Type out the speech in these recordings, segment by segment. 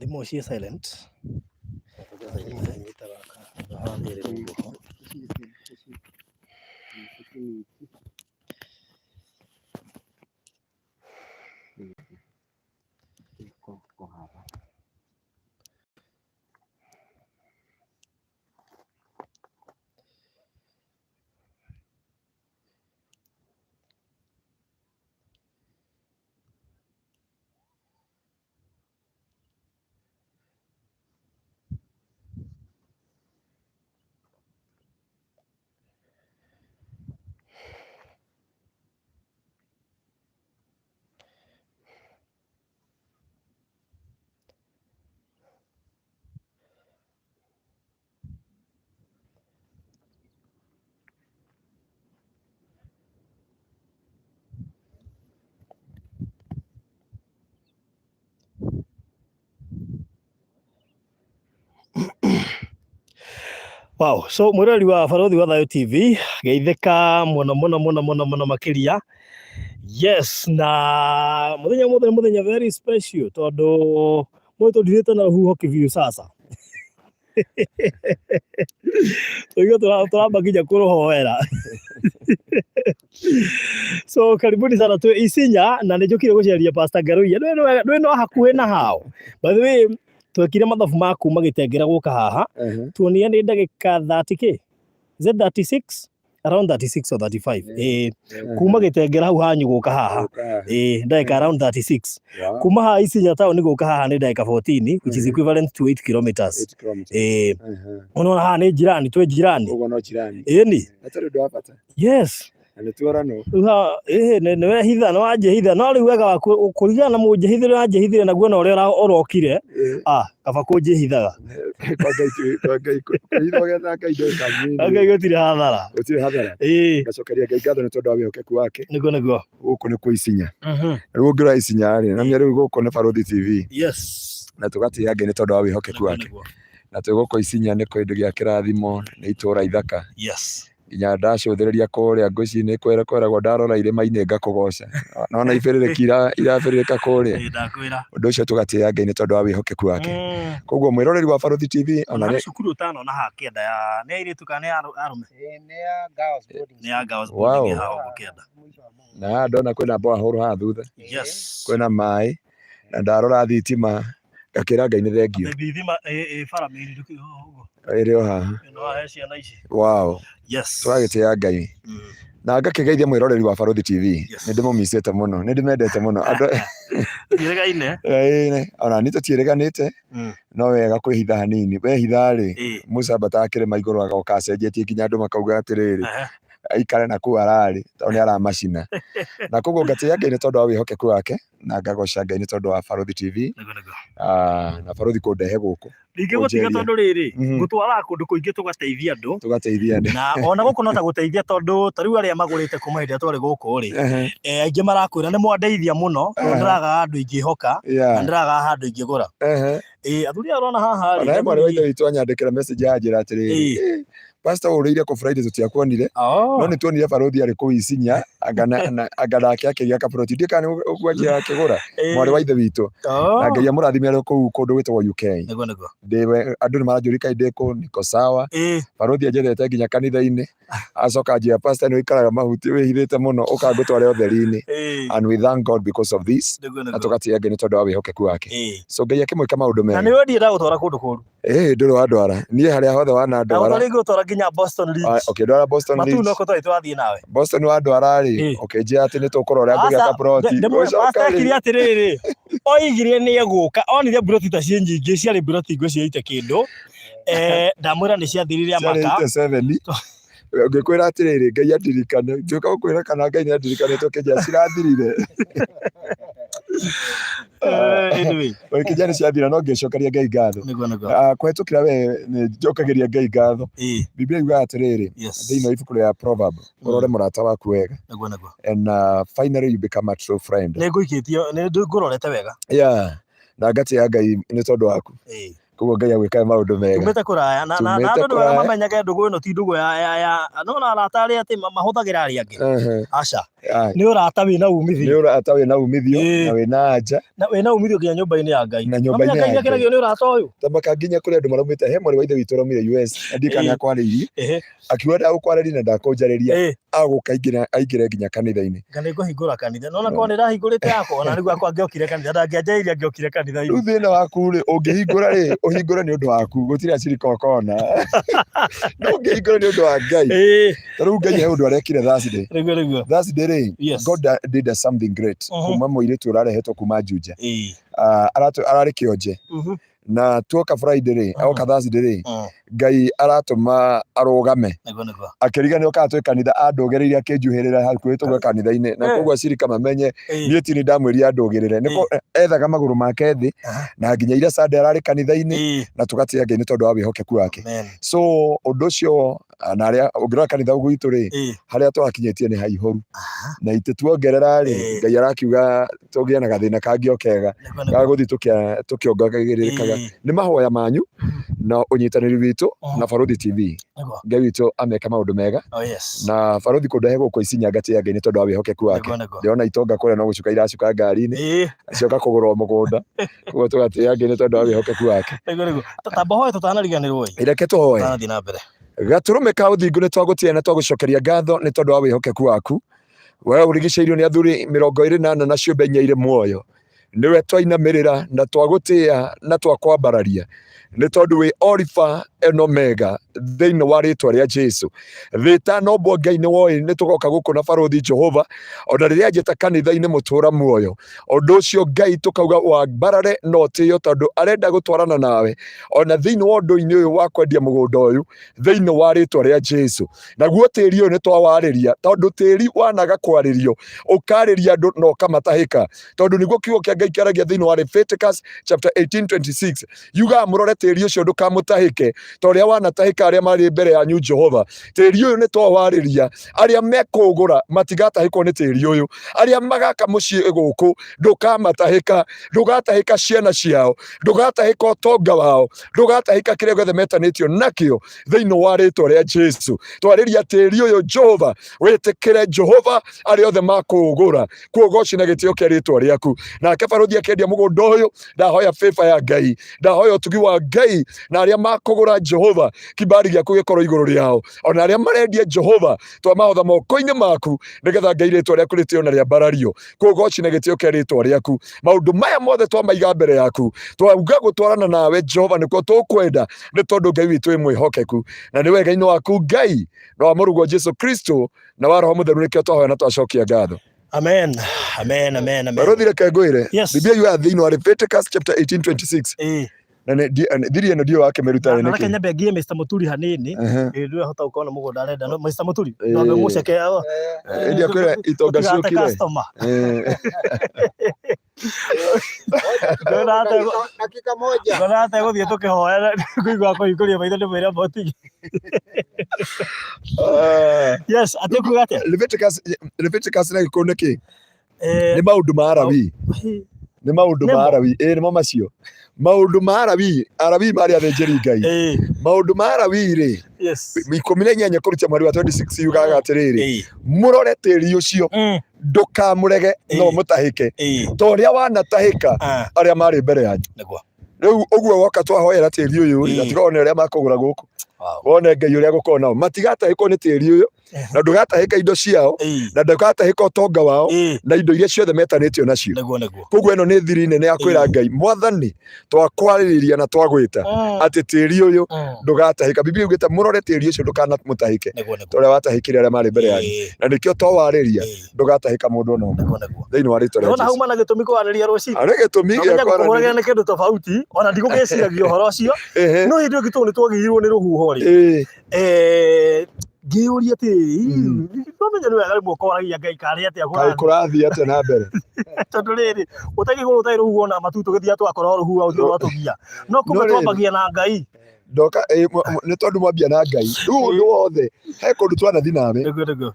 Thimũ ciĩ silent. Wow, so mwĩroreri wa Barũthi wa Thayũ TV, geithĩka mũno mũno mũno mũno mũno makĩria. Yes, na mũthenya ũmũthĩ nĩ mũthenya very special tondũ mũndũ tũndirĩte na rũhuho kĩbiũ sasa. Tũigua tũramba nginya kũrũhoera. So karibuni sana twĩ Isinya na nĩ njũkire gũceria Pastor Ngaruiya. Ndũĩ no hakuhĩ na hao. By the way, twekire mathabu ma kuma Gĩtengera gũka haha, tuonire nĩ ndagĩka 30 kĩ? Is it 36? Around 36 or 35. Ĩĩ, kuma Gĩtengera hau hanyu gũka haha. Ĩĩ, ndagĩka around 36. Kuma haha Isinya town gũka haha nĩ ndagĩka 14, which is equivalent to 8 kilometers. Ĩĩ, ũnona haha nĩ jirani, twĩ jirani. Ũguo no jirani. Ĩni. Hatarĩ ũndũ wa bata. Yes. Na nĩ tuoranwo. Rĩu haha, ĩhĩ, nĩ wehitha, nĩ wanjĩhitha, no rĩu wega waku kũringana na mũnjĩhithĩre ũranjĩhithire naguo na ũrĩa ũrokire, ah, kaba kũnjĩhithaga. Kwa Ngai kwa Ngai kwĩhitha ũgetha Ngai ndagĩka nini. Ngai gũtirĩ hathara. Gũtirĩ hathara. Ĩĩ. Ngacokeria Ngai ngatho nĩ tondũ wa wĩhokeku wake. Nĩguo nĩguo. Gũkũ nĩ kwa Isinya. Rĩu ũngĩrora Isinya rĩ, na rĩu gũkũ nĩ Barũthi TV. Yes. Na tũgatĩĩa Ngai nĩ tondũ wa wĩhokeku wake. Na twĩ gũkũ Isinya nĩ kĩndũ gĩa kĩrathimo, nĩ itũũra ithaka. Yes. Nginya ndacũthĩrĩria kũrĩa ngwĩciria nĩ kwĩragwo ndarora irĩma-inĩ ngakũgoca. Nona ibĩrĩrĩki irabĩrĩrĩka kũrĩa. Ĩĩ ndakwĩra. Ũndũ ũcio tũgatĩĩa Ngai nĩ tondũ wa wĩhokeku wake. Koguo mwĩroreri wa Barũthi TV ona nĩ cukuru ũtanona haha kĩanda ya nĩ airĩtu kana nĩ ya arũme? Nĩ ya girls boarding. Nĩ ya girls Wow. boarding haha ũguo kĩanda. Na haha ndona kwĩna borehole haha thutha. Yes. Kwĩna maĩ na ndarora thitima ngakĩra Ngai nĩ thengiũ. Thitima ĩ bara mĩrĩ ũguo. Ĩrĩ o haha. Ĩno haha he ciana ici. Wow. Yes. Tũragĩtĩĩa Ngai. Na ngakĩgeithia mwĩroreri wa Barũthi TV. Yes. Nĩ ndĩmũmicĩte mũno. Nĩ ndĩmendete mũno. Andũ Tũtiĩrĩgaine. Ĩĩ, ona niĩ tũtiĩrĩganĩte no wega kwĩhitha hanini. Wehitha rĩ, Musa ambataga kĩrĩma igũrũ agoka acenjetie nginya andũ makauga atĩrĩrĩ, aikare na kũu ararĩ tondũ nĩ aramacina. Na koguo ngatĩĩa Ngai nĩ tondũ wa wĩhokeku wake na ngagoca Ngai nĩ tondũ wa Barũthi TV Nĩguo nĩguo. na Barũthi kũndehe gũkũ. Ndingĩgũtiga Kũnjeria. tondũ rĩrĩ, ngũtwaraga kũndũ kũingĩ tũgateithia andũ. Tũgateithia andũ. Na ona gũkũ no ta gũteithia tondũ ta rĩu arĩa magũrĩte kuma hĩndĩ ĩrĩa twarĩ gũkũ rĩ, aingĩ marakwĩra nĩ mwandeithia mũno tondũ ndĩragaga handũ ingĩhoka na ndĩragaga handũ ingĩgũra. Ĩĩ athuri aya ũrona haha rĩ, Ona he mwarĩ wa ithe witũ anyandĩkĩra message anjĩra atĩrĩrĩ, Ĩĩ. Pastor ũrĩire kũ Friday tũtiakuonire Oh. no nĩ tuonire barũthi arĩ kũu Isinya anga anga nake akĩgĩa kaburoti ndiũĩ kana nĩ ũguo anjĩra akĩgũra Ĩĩ. mwarĩ wa ithe witũ Oh. na Ngai amũrathime arĩ kũu kũndũ gwĩtagwo UK. Nĩguo nĩguo. Ndĩwe andũ nĩ maranjũria kaĩ ndĩ kũ niko sawa Ĩĩ. barũthi anjethete nginya kanitha-inĩ acoka anjĩra pastor nĩ ũikaraga mahuti wĩhithĩte mũno ũka ngũtware ũtheri-inĩ Ĩĩ. and we thank God because of this Nĩguo na nĩguo. tũgatĩĩa Ngai nĩ tondũ wa wĩhokeku wake Ĩĩ. so Ngai akĩmwĩka maũndũ Na mega nĩ wendiĩ ndagũtwara kũndũ kũru. Ĩĩ ndũrĩ wandwara niĩ harĩa hothe wanandwara. Ndagũtwara ingĩgũtwara nginya Boston Ridge. Ũkĩndwara Boston Matu Ridge. no twarĩ tũrathiĩ nawe. Boston wandwara rĩ, Ĩĩ. ũkĩnjĩra atĩ nĩ tũkũrora ũrĩa ngũgĩa Aca, kaburoti. ndĩmwĩre Gũcoka pastor rĩ, ekire atĩrĩrĩ, oigire nĩ egũka, onire mburoti ta ciĩ nyingĩ, ciarĩ mburoti ngwĩciria ite kĩndũ. Eh, ndamwĩra nĩ ciathirire ciarĩ amaka. eighty seven. Ngĩkwĩra atĩrĩrĩ, Ngai andirikane. Ngĩũka gũkwĩra kana Ngai nĩ andirikane tũkĩnjĩra cirathirire. Eh, anyway, Ũgĩkĩnjĩra nĩ ciathira no ngĩcokeria Ngai ngatho. nĩguo nĩguo. Ah, Kũhetũkĩra we nĩ njokagĩria Ngai ngatho. Ĩĩ, Biblia yugaga atĩrĩrĩ, yes. thĩinĩ wa ibuku rĩa Proverb, ũrore mũrata waku wega Nĩguo nĩguo. and finally you become a true friend. Nĩ ngũikĩtio, nĩ ngũrorete wega. Yeah. Na ngatĩĩa Ngai nĩ tondũ waku. Ĩĩ. Koguo Ngai agwĩkaga maũndũ mega. Tumĩte kũraya na na na Tumĩte andũ nĩ wega kũraya. mamenyage ndũgũ ĩno ti ndũgũ ya ya ya no na arata arĩa atĩ mahũthagĩra arĩa angĩ. Ehe. Aca. Ai, Nĩ ũrata wĩna nĩ umithio. ũrata wĩna umithio Ĩĩ. na wĩna anja. Na wĩna umithio nginya nyũmba-inĩ ya Ngai. Na nyũmba-inĩ Wamenya ya Ngai Ngai. nĩakenagio nĩ ũrata ũyũ. Tambaka nginya kũrĩ andũ maraumĩte he mwarĩ wa ithe witũ ũraumire US na ndiũĩ kana Ĩĩ. nĩakwarĩirie Ehe. akiuga ndagũkwarĩria na ndakũnjarĩria Ĩĩ. agũka aingĩre aingĩre nginya kanitha-inĩ. Nga nĩ ngũhingũra kanitha. Nona korwo nĩ ndahingũrĩte yakwa ona nĩguo akwa angĩokire kanitha ndangĩanjairie angĩokire kanitha-inĩ. Rĩu thĩna waku rĩ ũngĩhingũra rĩ ũhingũre nĩ ũndũ waku gũtirĩ acirika ũkona no ũngĩhingũra nĩ ũndũ wa Ngai. Ĩĩ. Ta rĩu Ngai he ũndũ arekire Thursday. Nĩguo nĩguo. Thursday rĩ Yes. God did us something great kuma mũirĩtu ũrarehetwo kuma Juja. Ĩĩ. Ah, ararĩ kĩonje na tuoka Friday rĩ oka Thursday rĩ Ngai aratũma arũgame Nĩguo nĩguo. akĩriganĩrwo kana twĩ kanitha andũgĩrĩire akĩnjuhĩrĩra hakuhĩ tũgwe kanitha-inĩ na Eh. koguo acirika mamenye Ĩĩ. niĩ ti nĩ ndamwĩrire andũgĩrĩre nĩ ethaga magũrũ make thĩ na nginya ira Sunday ararĩ kanitha-inĩ Ĩĩ. na tũgatĩĩa Ngai nĩ tondũ wa wĩhokeku wake. Amen. So ũndũ ũcio na arĩa ũngĩrora kanitha gwitũ rĩ Ĩĩ. harĩa tũrakinyĩtie nĩ haihũru na itĩ tuongerera rĩ Ĩĩ. Ngai arakiuga tũgĩe na gathĩna kangĩ o kega Nĩguo nĩguo. ga gũthiĩ tũkĩongagĩrĩrĩkaga. Ĩĩ. Nĩ mahoya manyu na ũnyitanĩri witũ na Barũthi TV. Nĩguo. Ngai witũ ameka maũndũ mega Oh yes. na Barũthi kũndehe gũkũ Isinya ngatĩĩa Ngai nĩ tondũ wa wĩhokeku wake. Nĩguo nĩguo. Ndĩrona itonga kũrĩa no gũcuka iracuka ngari-inĩ Ĩĩ. acioka kũgũra o mũgũnda koguo tũgatĩĩa Ngai nĩ tondũ wa wĩhokeku wake. Nĩguo nĩguo. Tamba hoye tũtanariganĩrwo ĩ. Reke tũhoe. Tũtanathiĩ na mbere. Gatũrũme ka ũthingu nĩ twagũtĩĩa na twagũcokeria ngatho nĩ tondũ wa wĩhokeku waku. We ũrigicĩirio nĩ athuri 24 na ciũmbe inya irĩ muoyo. Nĩwe twainamĩrĩra na twagũtĩĩa na twakwambararia nĩ tondũ wĩ Olifa and Omega thĩinĩ wa rĩtwa rĩa Jesu. Thĩ ĩtanombwo Ngai nĩ woĩ nĩ tũgoka gũkũ na barũthi Jehova ona rĩrĩa njĩta kanitha-inĩ mũtũra muoyo. Ũndũ ũcio Ngai tũkauga wambarare na ũtĩo tondũ arenda gũtwarana nawe ona thĩinĩ wa ũndũ-inĩ ũyũ wa kwendia mũgũnda ũyũ thĩinĩ wa rĩtwa rĩa Jesu. Naguo tĩri ũyũ nĩ twawarĩria tondũ tĩri wanaga kwarĩrio ũkarĩria andũ na ũkamatahĩka tondũ nĩguo kiugo kĩa Ngai kĩaragia thĩinĩ wa Leviticus chapter 18:26 yugaga mũrore tĩri ũcio ndũkamũtahĩke ta ũrĩa wanatahĩka arĩa marĩ mbere yanyu Jehova. Tĩri ũyũ nĩ twawarĩria arĩa mekũũgũra matigatahĩkwo nĩ tĩri ũyũ, arĩa magaka mũciĩ gũkũ ndũkamatahĩka, ndũgatahĩka ciana ciao, ndũgatahĩka ũtonga wao, ndũgatahĩka kĩrĩa gĩothe metanĩtio nakĩo thĩinĩ wa rĩtwa rĩa Jesu. Twarĩria tĩri ũyũ Jehova, wĩtĩkĩre Jehova arĩa othe makũũgũra kuogoci na gĩtĩo kĩa rĩtwa rĩaku. Nake barũthi akĩendia mũgũnda ũyũ, ndahoya favor ya Ngai, ndahoya ũtugi wa Ngai na arĩa makũgũra Jehova, kibali gĩaku gĩkorwo igũrũ rĩao, ona arĩa marendia Jehova twamahotha moko-inĩ maku nĩgetha Ngai rĩtwa rĩaku rĩtĩo na rĩambarario kuogoci na gĩtĩo kĩa rĩtwa rĩaku. Maũndũ maya mothe twamaiga mbere yaku, twauga gũtwarana nawe Jehova nĩkuo tũkwenda, nĩ tondũ Ngai witũ wĩ mwĩhokeku na nĩ wega-inĩ waku Ngai na wa mũrũguo Jesu Kristo na wa Roho Mũtheru nĩkĩo twahoya na twacokia ngatho. Amen. Amen. Amen. Amen. Barũthi reke ngwĩre Yes. Biblia yugaga thĩinĩ wa Leviticus chapter 18:26 Ĩĩ. na thiri ĩno ndiũĩ wakĩmĩruta Na nĩkĩ. reke nyambe ngiye Mr. Muturi hanini. Ehe. Ĩĩ ndũrahota gũkorwo na mũgũnda arenda. No Mr. Muturi, Ĩĩ. no mũceke. Ĩndĩ akwĩra itonga Ũtigate ciũkire. customer. Eh. Ngona Dakika moja. Ngona ategũthiĩ tũkĩhoya kũigua kũhingũria maitho nĩ mwĩre motigi. Ah. Yes, atĩ kuga atĩa? Leviticus na gĩkũyũ nĩ kĩ? Eh, Nĩ maũndũ ma Alawii. Nĩ maũndũ ma Nĩmo. Alawii. Ĩĩ nĩmo macio. Maũndũ ma Alawii, Alawii marĩ athĩnjĩri Ngai. eh, Maũndũ ma Alawii rĩ, yes. 18 kũruta mweri wa 26 yugaga atĩrĩrĩ, Eh. mũrore tĩri ũcio ndũkamũrege no mũtahĩke ta ũrĩa wanatahĩka Ah, arĩa marĩ mbere yanyu. Nĩguo. Rĩu ũguo woka twahoera tĩri ũyũ rĩ, Ĩĩ. na tiga wone ũrĩa makũgũra gũkũ Wow. wone Ngai ũrĩa gũkorwo nao matigatahĩkwo nĩ tĩri ũyũ na ndũgatahĩka indo ciao na ndũgatahĩka ũtonga wao na indo iria ciothe metanĩtio nacio. Nĩguo nĩguo. Koguo ĩno nĩ thiri nene ya kwĩra Ĩĩ. Ngai mwathani twakwarĩrĩria na twagwĩta atĩ tĩri ũyũ ndũgatahĩka. Biblia yugĩte mũrore tĩri ũcio ndũkanamũtahĩke Nĩguo nĩguo. ta ũrĩa watahĩkire arĩa marĩ mbere yanyu Ĩĩ. na nĩkĩo twawarĩria Ĩĩ. ndũgatahĩka mũndũ ona ũmwe Nĩguo nĩguo. thĩinĩ wa rĩtwa rĩa Ndĩrona Jesu. hauma na gĩtũmi kwarĩria rũcinĩ. Arĩ gĩtũmi gĩa Nomenya gũkũhũragĩra kwaranĩria. nĩ kĩndũ tofauti ona ndigũgĩciragia ũhoro ũcio Ehe. no hĩndĩ ĩyo gĩtũ nĩ twagĩirwo nĩ rũhuho rĩ Ĩĩ. Ngĩyũria atĩrĩrĩ, nomenya nĩ wega rĩmwe ũkoragia Ngai karĩ atĩa Kaĩ kũrathiĩ kũrathiĩ atĩa na mbere? Tondũ rĩrĩ ũtagĩkorwo ũtarĩ rũhuho na matu tũgĩthiaga tũgakora o rũhuho rũthiĩ rwatũgia no kumbe No rĩrĩ. twambagia na Ngai. Ndoka nĩ tondũ mwambia na Ngai rĩu ũndũ wothe he kũndũ twanathi nawe. Nĩguo nĩguo.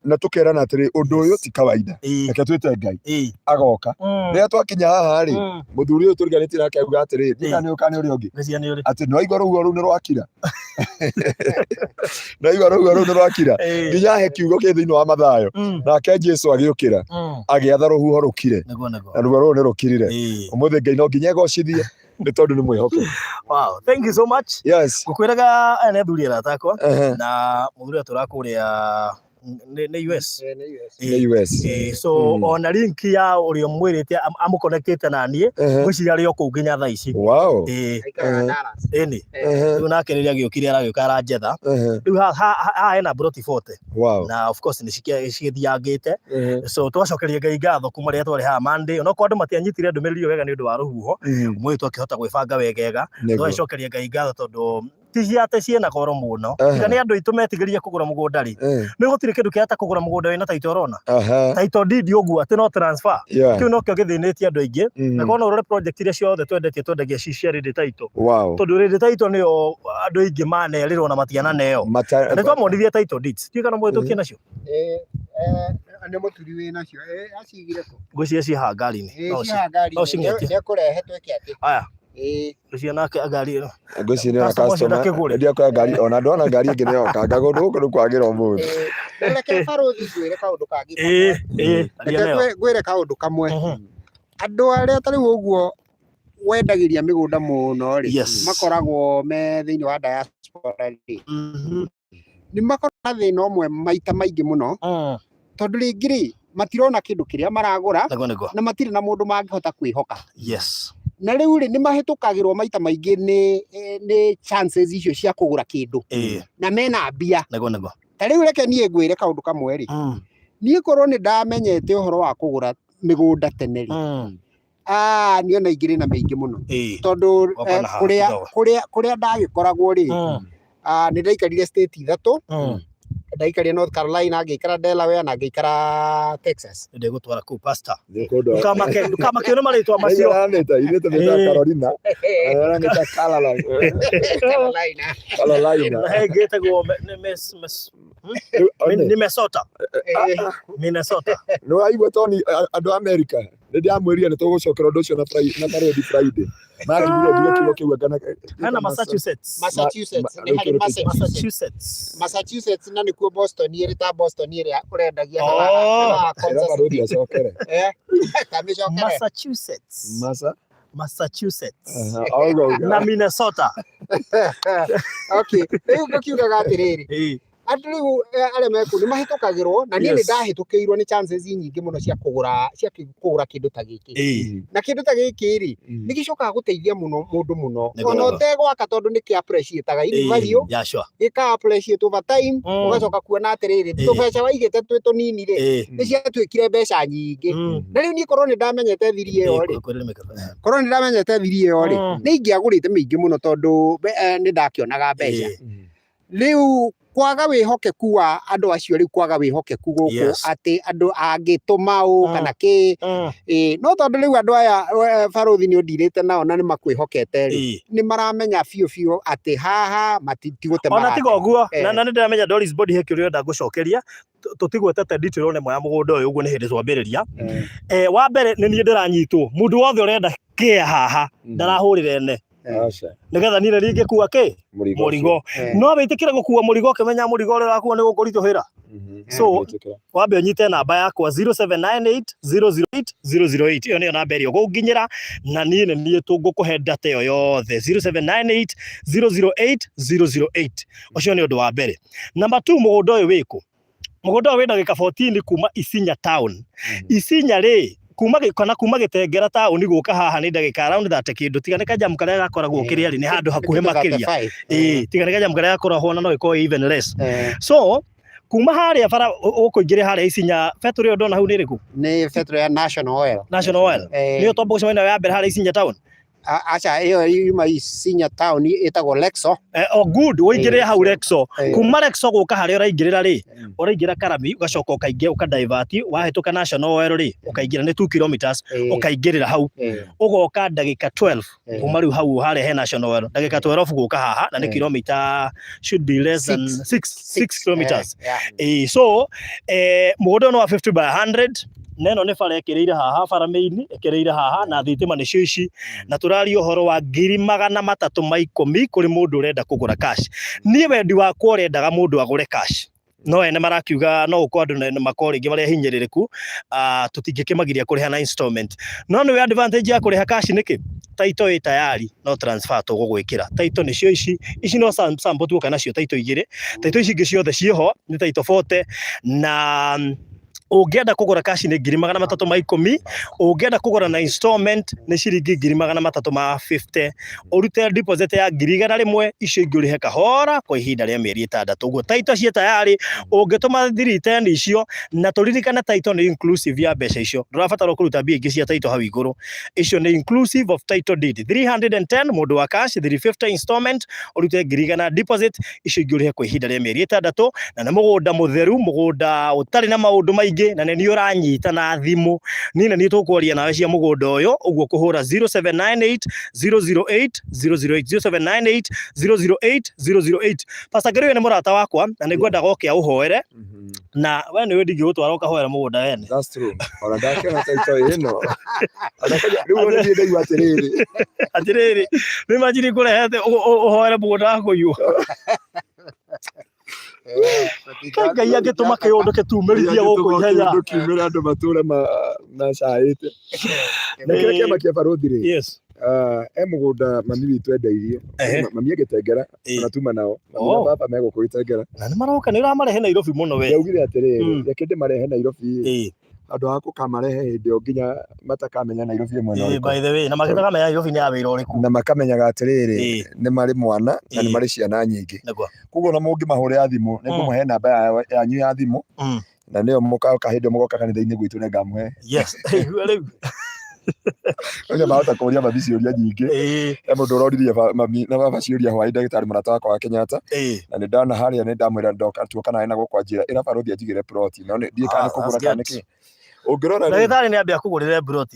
Na tũkerana atĩrĩ, ũndũ ũyũ ti kawaida, reke twĩte Ngai agoka. Rĩrĩa twakinya haha rĩ, mũthuri ũyũ tũriganĩtie nake auga atĩrĩ, ndiũĩ kana nĩ ũyũ kana nĩ ũrĩa ũngĩ, Ngwĩciria nĩ ũrĩ. Atĩ nĩwaigua rũhuho rũu nĩ rwakira, nĩwaigua rũhuho rũu nĩ rwakira, nginya he kiugo kĩ thĩinĩ wa Mathayo, nake Jesu agĩũkĩra, agĩatha rũhuho rũkire, Nĩguo nĩguo. Na ruo rũrũ nĩ rũkirire. Ũmũthĩ Ngai no nginya egocithie nĩ tondũ nĩ mwĩhokeku. Wow, thank you so much. Yes. Ngũkwĩraga aya nĩ athuri arata akwa na mũthuri atũra kũrĩa nĩ US. Nĩ US. Nĩ US. So ona link ya ũrĩa ũmwĩrĩte amũconnectĩte na niĩ, ngwĩciria arĩ o kũu nginya thaa ici. Aikaraga Dallas. Ĩni. Rĩu nake rĩrĩa agĩũkire aragĩũka aranjetha. Rĩu haha hena mburoti 40 na of course nĩ cigĩthiangĩte. So twacokeria Ngai ngatho kuma rĩrĩa twarĩ haha Monday, onokorwo andũ matianyitire ndũmĩrĩri ĩyo wega nĩ ũndũ wa rũhuho, ũmũthĩ twakĩhota gwĩbanga wegega. Twagĩcokeria Ngai ngatho tondũ ti cia atĩ ciĩna goro mũno. Tiga nĩ andũ aitũ metigĩrire kũgũra mũgũnda rĩ, nĩ gũtirĩ kĩndũ kĩega ta kũgũra mũgũnda wĩna title ũrona. Title deed ũguo atĩ no transfer. Kĩu nokĩo gĩthĩnĩtie andũ aingĩ. Na korwo no ũrore project iria ciothe twendetie, twendagia ci cia ready title. Tondũ ready title nĩyo andũ aingĩ manerĩrwo na matiananeo. Mata- Na nĩ twamonithie title deeds. Ndiũĩ kana mũhĩtũkie nacio. Nĩ mũturi wĩ nacio. Acigire kũ? Ngwĩciria ciĩ haha ngari-inĩ. No Ciĩ ngari-inĩ. No cing'etie. Nĩ ekũrehe twĩke atĩ. Aya, ngwĩciria nake ngari ĩno. Ngwĩciria nĩ ona Customer ũcio customer ndakĩgũre. Ndiakoya ngari, ona ndona ngari ĩngĩ nĩyoka ngagũndũ gũkũ nĩ kwagĩra ũmũthĩ. Na reke barũthi ngwĩre kaũndũ kangĩ Ĩĩ, kamwe. ĩĩ, aria Reke nayo. ngwĩre kaũndũ kamwe. Andũ arĩa ta rĩu ũguo wendagĩria mĩgũnda mũno rĩ, makoragwo me thĩinĩ wa diaspora rĩ, nĩ makoragwo na thĩna ũmwe maita maingĩ mũno, tondũ rĩngĩ rĩ, matirona kĩndũ kĩrĩa maragũra, Nĩguo nĩguo. na matirĩ na mũndũ mangĩhota kwĩhoka. Na rĩu rĩ, nĩ mahĩtũkagĩrwo maita maingĩ nĩ chances icio cia kũgũra kĩndũ na mena mbia. Nĩguo nĩguo. Ta rĩu reke niĩ ngwĩre kaũndũ kamwe rĩ, niĩ korwo nĩ ndamenyete ũhoro wa kũgũra mĩgũnda tene rĩ, ah, niĩ ona ingĩrĩ na mĩingĩ mũno, tondũ Gwakwa na haha kũrĩa kidogo. kũrĩa ndagĩkoragwo rĩ, ah, nĩ ndaikarire state ithatũ. Ndaikarire North Carolina, ngĩikara Delaware na ngĩikara Texas. Ndĩgũtwara kũu, pastor. Nĩkũndũ- Ndũkamake, ndũkamakio nĩ marĩtwa macio. Aramĩta ithuĩ tũmĩtaga Carolina. Aramĩta Caroline. Carolina. Carolina. Na he ĩngĩ ĩtagwo nĩ Rĩu, one, nĩ Minnesota. Minnesota. Nĩ waigua Tony, andũ a America nĩ ndĩramwĩrire nĩ tũgũcokera ũndũ ũcio na na barũthi Friday maranjigire njuge kiugo kĩu anga Hena Massachusetts. Massachusetts, nĩ harĩ Massachusetts. Massachusetts. Massachusetts na nĩkuo Boston ĩrĩ, ta Boston ĩrĩa ũrendagia na Oh. haha Ĩra Kansas barũthi City. acokere. Kamĩcokere. Massachusetts. Masa Massachusetts. Aha, auga uga. Na Minnesota. Okay, rĩu ngũkiugaga atĩrĩrĩ, andũ rĩu arĩa me kũu nĩ mahĩtũkagĩrwo, na niĩ nĩ ndahĩtũkĩirwo nĩ chances nyingĩ mũno cia kũgũra kĩndũ ta gĩkĩ. Na kĩndũ ta gĩkĩ rĩ, nĩ gĩcokaga gũteithia mũno mũndũ mũno, ona ũtegwaka, tondũ nĩ kĩ appreciate in value, gĩka appreciate over time, ũgacoka kuona atĩrĩrĩ, tũbeca waigĩte twĩ tũnini rĩ, nĩ ciatuĩkire mbeca nyingĩ. Na rĩu niĩ korwo nĩ ndamenyete thiri ĩyo rĩ, Kwĩrĩra microphone. Korwo nĩ ndamenyete thiri ĩyo rĩ, nĩ ingĩagũrĩte mĩingĩ mũno, tondũ nĩ ndakĩonaga mbeca. Rĩu kwaga wĩhokeku wa andũ acio, rĩu kwaga wĩhokeku gũkũ, atĩ andũ angĩtũma ũ kana kĩ. No tondũ rĩu andũ aya barũthi nĩ ũndirĩte nao na nĩ makwĩhokete rĩ, nĩ maramenya biũ biũ atĩ haha tigũte Ona tiga marate. ũguo, na nĩ ndĩramenya Doris Body he kĩũria ũrenda ngũcokeria. Tũtigwetete detail ona ĩmwe ya mũgũnda ũyũ, ũguo nĩ hĩndĩ twambĩrĩria. Wa mbere nĩ niĩ ndĩranyitwo, mũndũ wothe ũrenda kĩa haha ndarahũrĩra ene, Aca. nĩgetha niĩ nĩ ingĩkua kĩ Mũrigo. Mũrigo. No wĩtĩkĩre gũkua mũrigo ũkĩmenya mũrigo ũrĩa ũrakua nĩ gũkũritũhĩra. So, Wĩtĩkĩra. Wambe ũnyite namba yakwa 0798 008 008, ĩyo nĩyo namba ĩrĩa ũgũnginyĩra na niĩ nĩ niĩ tũngũkũhe data ĩyo yothe, 0798 008 008. Ũcio nĩ ũndũ wa mbere. Number 2, mũgũnda ũyũ wĩkũ? Mũgũnda ũyũ wĩ ndagĩka 14 kuma Isinya town. Isinya rĩ, kuma kana kuma Gĩtengera taũni gũka haha nĩ ndagĩka around 30 kĩndũ, tiga nĩ kajamu karĩa gakoragwo kĩrĩa rĩ, nĩ handũ hakuhĩ makĩria. Ĩĩ, tiga nĩ kajamu karĩa gakoragwo na no ĩkorwo even less. So kuma harĩa bara ũkũingĩre harĩa Isinya, betũrĩ ĩyo ndona hau nĩ ĩrĩkũ? Nĩ betũrũ ya National Oil. National Oil. Nĩyo twamba gũcemania nayo ya mbere harĩa Isinya town. Aca, ĩyo yuma Isinya town ĩtagwo Lexo. Oh, good, ũingĩrĩre hau Lexo. Eh. Kuma Lexo gũka harĩa ũraingĩrĩra rĩ, ũraingĩra Karami, ũgacoka ũkaingĩ ũka divert, wahĩtũka National Oil rĩ, ũkaingĩra nĩ 2 kilometers, ũkaingĩrĩra hau, ũgoka ndagĩka 12 kuma rĩu hau harĩa he National Oil, ndagĩka 12 gũka haha, na nĩ kilomita should be less than 6 6 kilometers. So mũgũnda ũyũ nĩ wa 50 by 100, na ĩno nĩ bara ĩkĩrĩire haha, bara main ĩkĩrĩire haha, na thitima nĩcio ici, na tũraria ũhoro wa 310,000 kũrĩ mũndũ ũrenda kũgũra cash. Niĩ wendi wakwa ũrendaga mũndũ agũre cash, no ene marakiuga no ũkorwo andũ nĩ makorwo rĩngĩ marĩ ahinyĩrĩrĩku, tũtingĩkĩmagiria kũrĩha na installment. No nĩwe advantage ya kũrĩha cash nĩkĩ? Title ĩ tayari, no transfer tũgũgwĩkĩra. Title nĩcio ici, ici no sample tuoka nacio title igĩrĩ, title ici ingĩ ciothe ciĩho nĩ title 40, na ũngĩenda kũgũra cash nĩ 310,000, ũngĩenda kũgũra na installment nĩ ciringi 350,000, ũrute deposit ya 100,000, icio ingĩ ũrĩhe kahora kwa ihinda rĩa mĩeri 6. Ũguo title ciĩ tayari, ũngĩtũma 310 icio, na tũririkane title nĩ inclusive ya mbeca icio, ndũrabatara kũruta mbia ingĩ cia title hau igũrũ, icio nĩ inclusive of title deed. 310 mũndũ wa cash, 350 installment, ũrute 100,000 deposit, icio ingĩ ũrĩhe kwa ihinda rĩa mĩeri 6, na nĩ mũgũnda mũtheru, mũgũnda ũtarĩ na maũndũ maingĩ, na nĩ niĩ ũranyita na thimũ, niĩ na niĩ tũkwaria nawe cia mũgũnda ũyũ, ũguo kũhũra 0798 008 008, 0798 008 008. Pastor Ngĩrĩwe nĩ mũrata wakwa, na nĩ ngwenda goke aũhoere, na we nĩwe ndingĩgũtwara ũkahoera mũgũnda wene. That's true. Ona ndakĩona title ĩno. Ona kwanja rĩu ona niĩ ndaigua atĩrĩrĩ. Atĩrĩrĩ, nĩ imagine kũrehete ũhoere mũgũnda wa kũiywo. Ngai angĩtũma kĩũndũ kĩtumĩrithie gũkũ ihenya. Kĩũndũ kiumĩre andũ matũre macaĩte. Na kĩrĩa kĩama kĩa barũthi rĩ, Yes. E mũgũnda mami witũ endeirie. Mami agĩtengera, ona tuma nao. Mami na baba me gũkũ gĩtengera. Na nĩ maroka, nĩ ũramarehe Nairobi mũno we. Ndaugire atĩrĩrĩ, reke ndĩmarehe Nairobi. Andũ a gũkamarehe hĩndĩ ĩyo nginya matakamenya Nairobi ĩ mwena ũrĩkũ. By the way, na makĩtakamenya Nairobi nĩ ya wĩra ũrĩkũ. Na makamenyaga atĩrĩrĩ, nĩ marĩ mwana na nĩ marĩ ciana nyingĩ. Koguo ona mũngĩmahũrĩra thimũ, nĩ ngũmũhe namba yanyu ya thimũ, na nĩyo mũgoka hĩndĩ ĩyo mũgoka kanitha-inĩ gwitũ nĩ ngamũhe. Yes. Rĩu. Ũcio mahota kũria mami ciũria nyingĩ. He mũndũ ũroririe mami na baba ciũria hwaĩ, ndagĩtarĩ mũrata wakwa wa Kenyatta. Na nĩ ndona harĩa nĩ ndamwĩra ndoka tuoka nawe na gũkũ anjĩra ĩra barũthi anjigĩre plot, no ndiĩ kana nĩ kũgũra kana nĩ kĩ. Ũngĩrora rĩ. Ndagĩtarĩ nĩ ambe akũgũrĩre plot.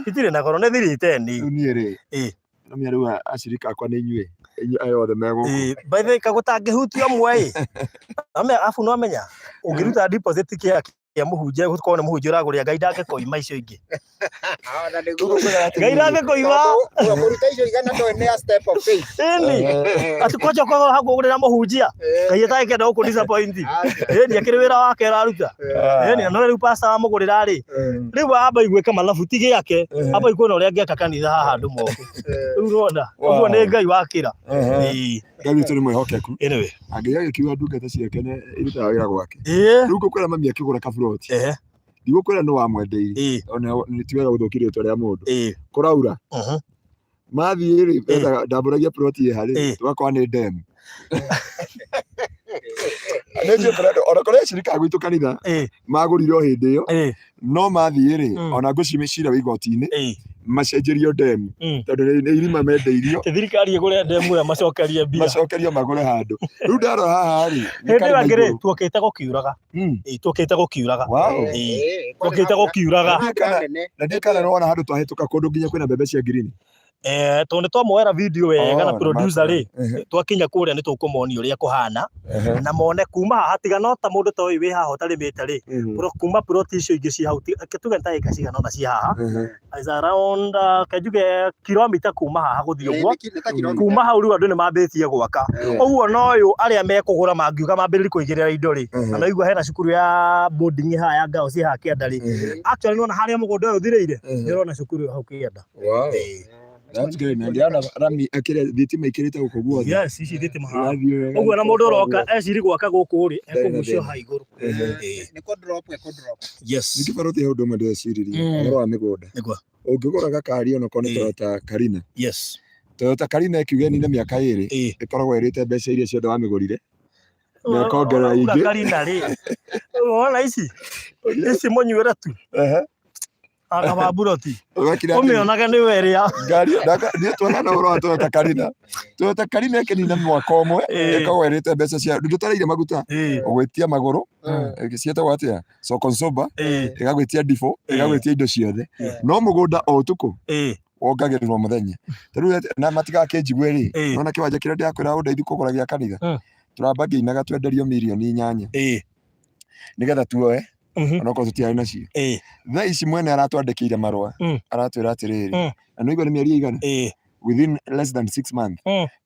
Itirĩ na goro, nĩ 310. Rĩu niĩ rĩ. No menya rĩu acirika akwa nĩ inyuĩ. Inyuĩ aya othe me gũkũ. By the way, kagũtangĩhutia ũmwe ĩ. Afu no amenya ũngĩruta deposit kĩa kĩa mũhunjia, gũkorwo nĩ mũhunjia ũragũrĩra, Ngai ndangĩkoima icio ingĩ. Ngai ndangĩkoima. Kũruta icio igana ndũĩ nĩ a step of faith. Ĩni. Atĩ kwanja ũkorwo hakuhĩ kũgũrĩra mũhunjia. Ngai atangĩkenda gũkũ disappoint. Ĩni, akĩrĩ wĩra wake ũraruta. Ĩni, no rĩu pastor wamũgũrĩra rĩ, rĩu amba igwĩka mathabu ti gĩake, amba ikuona ũrĩa angĩaka kanitha haha andũ moke. Rĩu ũrona, ũguo nĩ Ngai wakĩra. Ngai witũ nĩ mwĩhokeku. Anyway. Angĩgĩa gĩkiuga ndungata ciake nĩ irutaga wĩra gwake. Rĩu ngũkwĩra mami akĩgũra kaburoti. Ndigũkwĩra nĩ wamwendeirie. Ona nĩ ti wega gũthũkia rĩtwa rĩa mũndũ. Kũraura. Mathiĩ rĩ, ndambũragia ploti ĩ harĩ, tũgakora nĩ ndemu. Nĩ njũĩ kũrĩa andũ, ona kũrĩa acirika a gwitũ kanitha magũrire o hĩndĩ ĩyo, no mathiĩ rĩ, ona ngũcira wĩ igoti-inĩ, macenjerio ndemu, tondũ nĩ irima mendeirio. Thirikari ĩgũre ndemu ĩyo macokerie mbia. Macokerio magũre handũ. Rĩu ndarora haha rĩ, nĩ Hĩndĩ ĩyo karĩma ĩngĩ rĩ, igũrũ. tuokĩte gũkiuraga. Tuokĩte gũkiuraga. Wow. Tuokĩte gũkiuraga. Na ndiĩ kana nĩwona handũ twahĩtũka kũndũ nginya kwĩna mbembe cia ngirini. Tondũ nĩ twamuoera video wega na producer rĩ, twakinya kũrĩa nĩ tũkũmonia ũrĩa kũhana, na mone kuma haha, tiga no ta mũndũ ta ũyũ wĩ haha ũtarĩmĩte rĩ, kuma plot icio ingĩ ciĩ hau, tuge nĩ ta ĩka cigana ũna ciĩ haha, is around, ke njuge kilomita kuma haha gũthiĩ ũguo, kuma hau rĩu andũ nĩ mambĩtie gwaka. Ũguo no ũyũ arĩa mekũgũra mangiuga mambĩrĩrie kũigĩrĩra indo rĩ, na no igua hena cukuru ya boarding haha ya girls haha kĩanda rĩ, actually nĩwona harĩa mũgũnda ũyũ ũthirĩire, nĩ ũrona cukuru ĩyo hau kĩanda. Wow. That's good. Na ndĩrona rami akĩrĩa thitima ikĩrĩte gũkũ guothe. Yes, ici thitima haha. Ũrathiĩ wega. Ũguo na mũndũ ũroka eciri gwaka gũkũ rĩ, Ndarĩ na ekũgucio thĩna. haha igũrũ. Nĩ kũ drop, ĩkũ drop. Yes. Ningĩ barũthi he ũndũ ũmwe ndĩreciririe ũhoro wa mĩgũnda. Nĩguo. Ũngĩgũra gakari onokorwo nĩ Toyota Carina. Yes. Toyota Carina ĩkiuga ĩnine mĩaka ĩrĩ, ĩkoragwo ĩrĩte mbeca iria ciothe wamĩgũrire. Na ĩkongerera ingĩ. Karina rĩ. Wona ici? Ici mũnyuĩre tu. Akaba mburoti. Ũgakira atĩrĩrĩ, Ũmĩonage nĩ we ĩrĩa. Ngari niĩ twana ũhoro wa Toyota Carina. Toyota Carina ĩkĩnina mwaka ũmwe ĩkoragwo ĩrĩte mbeca cia ndũtareire maguta ũgwĩtia magũrũ ciĩtagwo atĩa sokonsoba ĩgagwĩtia ndibũ ĩgagwĩtia indo ciothe no mũgũnda o ũtukũ wongagĩrĩrwo mũthenya ta rĩu na matigakĩnjigue rĩ nona kĩwanja kĩrĩa ndĩrakwĩra ũndeithie kũgũra gĩa kanitha tũramba ngĩinaga twenderio mirioni 8 nĩgetha tuoe onokorwo tũtiarĩ nacio. Thaa ici mwene aratwandĩkĩire marũa aratwĩra atĩrĩrĩ na nĩũigua nĩ mĩeri ĩigana within less than 6 months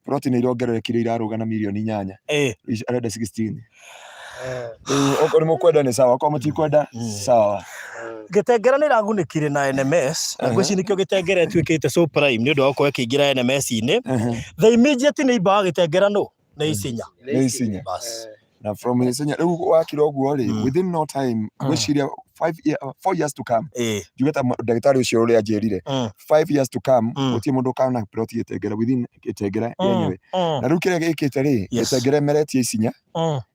plot nĩ irongererekire irarũga na mirioni 8 Ici arenda 16. Rĩu okorwo nĩ mũkwenda nĩ sawa, okorwo mũtikwenda sawa. Gĩtengera nĩ ĩragunĩkire na NMS na ngwĩciria nĩkĩo Gĩtengera ĩtuĩkĩte so prime nĩ ũndũ wa gũkorwo ĩkĩingĩra NMS-inĩ. The immediate neighbor wa Gĩtengera nũ? Nĩ Isinya. Nĩ Isinya. Bas. Na from Isinya rĩu wakira ũguo rĩ within no time ngwĩciria 4 years to come njuge ta ndagĩtarĩ ũcio ũrĩa anjĩrire 5 years to come gũtirĩ mũndũ ũkana plot Gĩtengera within Gĩtengera yenyewe. Na rĩu kĩrĩa gĩkĩte rĩ Gĩtengera ĩmeretie Isinya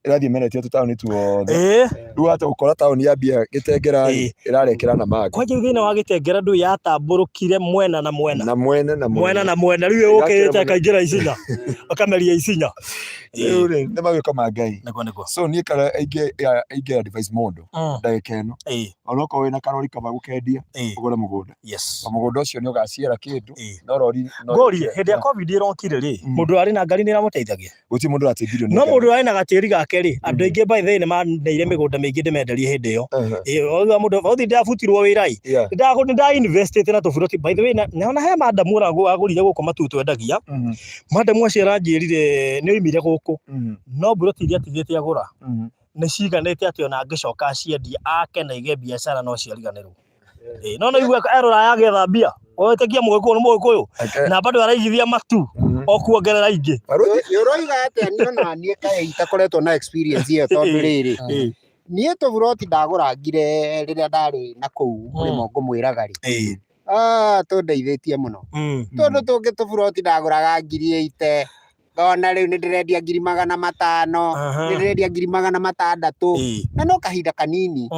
ĩrathiĩ ĩmeretie tũtaũni tuothe. Rĩu wahota gũkora taũni yambia Gĩtengera rĩ ĩrarekera Namanga. Kwanja rĩu thĩna wa Gĩtengera ndũĩ yatambũrũkire mwena na mwena. Na mwena na mwena. Na mwena rĩu ĩgũkĩte ĩkaingĩra Isinya ĩkameria Isinya. Rĩu rĩ nĩ mawĩko ma Ngai. Nĩguo nĩguo. So niĩ kana ingĩ advise mũndũ ndagĩka ĩno onokorwo wĩna karori kaba gũkendia ũgũre mũgũnda. Na mũgũnda ũcio nĩ ũgaciara kĩndũ no rori no Ngũrie hĩndĩ ya COVID ĩrokire rĩ mũndũ arĩ na ngari nĩ ĩramũteithagia? Gũtirĩ mũndũ ũrateithirio nĩ No ngari. mũndũ arĩ na gatĩri gake rĩ andũ aingĩ by the way nĩ maneire mĩgũnda mĩingĩ ndĩmenderie hĩndĩ ĩyo. Ũguo mũndũ ũthi ndabutirwo wĩra ĩ nĩ nda investĩte na tũburoti by the way na ona he madamu agũrire gũkũ matu twendagia. Madamu acio aranjĩrire nĩ oimire gũkũ no buroti iria atigĩte agũra nĩ ciganĩte atĩ ona angĩcoka aciendie ake na aige biacara no ciariganĩrwo. No no igua erũraya agĩetha mbia wetĩkia mũgĩkũyũ nĩ mũgĩkũyũ na bado araigithia matu o kuongerera ingĩ. Nĩ ũroiga atĩa? Niĩ ona niĩ kaĩ itakoretwo na experience ĩyo tondũ rĩrĩ niĩ tũburoti ndagũrangire rĩrĩa ndarĩ na kũu mũrĩmo ngũmwĩraga rĩ tũndeithĩtie mũno tondũ tũngĩ tũburoti ndagũraga 80,000 ngona rĩu nĩ ndĩrendia 500,000 nĩ ndĩrendia 600,000 na no kahinda kanini.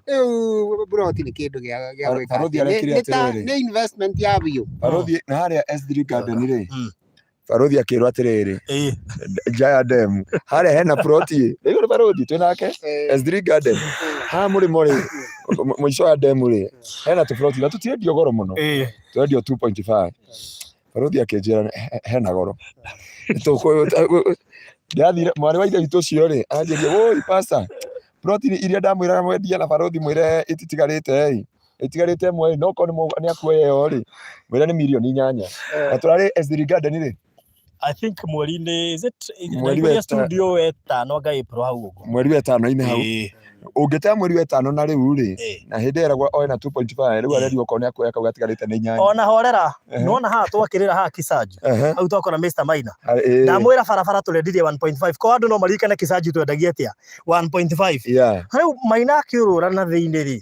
Rĩu buroti nĩ kĩndũ gĩa gwĩka Barũthi arekire atĩrĩrĩ. Nĩ investment ya biũ. Barũthi na harĩa S3 Garden rĩ barũthi akĩrwo atĩrĩrĩ nja ya demu harĩa hena ploti rĩu nĩ barũthi twĩ nake S3 Garden haha mũrĩmo rĩ mũico wa demu rĩ hena tũploti na tũtirendio goro mũno tũrendio 2.5. Barũthi akĩnjĩra hena goro ndathire mwarĩ wa ithe witũ ũcio rĩ anjĩrie woi pastor ploti iria ndamwĩraga mwendia na barũthi mwĩre ĩtitigarĩte ĩ ĩtigarĩte ĩmwe no korwo nĩ akuoya ĩyo rĩ mwĩre nĩ mirioni 8 na tũrarĩ S3 Garden rĩ I think mweri-inĩ is it mweri wa studio wetano anga April hau ũguo mweri wa ĩtano-inĩ hau ũngĩtea mweri wa ĩtano na rĩu rĩ na hĩndĩ ĩragwo oe na 2.5 rĩu arerio okorwo nĩ akuoya kau gatigarĩte nĩ 8. Ona horera nona haha twakĩrĩra haha Kisanju hau twakora Mr Maina ndamwĩra barabara tũrendirie 1.5 ko andũ no maririkane Kisanju twendagia atĩa 1.5 rĩu Maina akĩũrũra na thĩinĩ rĩ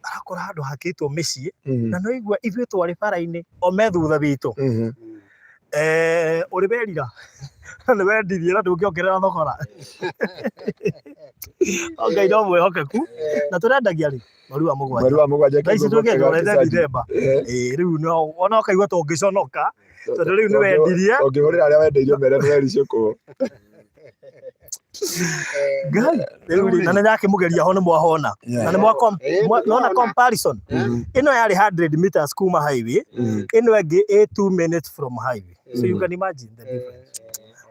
arakora handũ hakĩtwo mĩciĩ na no igua ithuĩ twarĩ bara-inĩ o me thutha witũ ũrĩ werira nĩ wendirie na ndũngĩongerera thogora. Ngai no mwĩhokeku na tũrendagia rĩ mweri wa 7 mweri wa 7 thaa ici tũkĩendorete Dithemba rĩu no ona ũkaigua tũngĩconoka tondũ rĩu nĩ wendirie ũngĩhũrĩra arĩa wendeirio mere nĩ wericũkwo. Ngai rĩu rĩ na nĩ ndakĩmũgeria ho nĩ mwahona na nĩ nona comparison ĩno yarĩ 100 meters kuma highway ĩno ĩngĩ ĩ 2 minutes from highway so you can imagine the difference.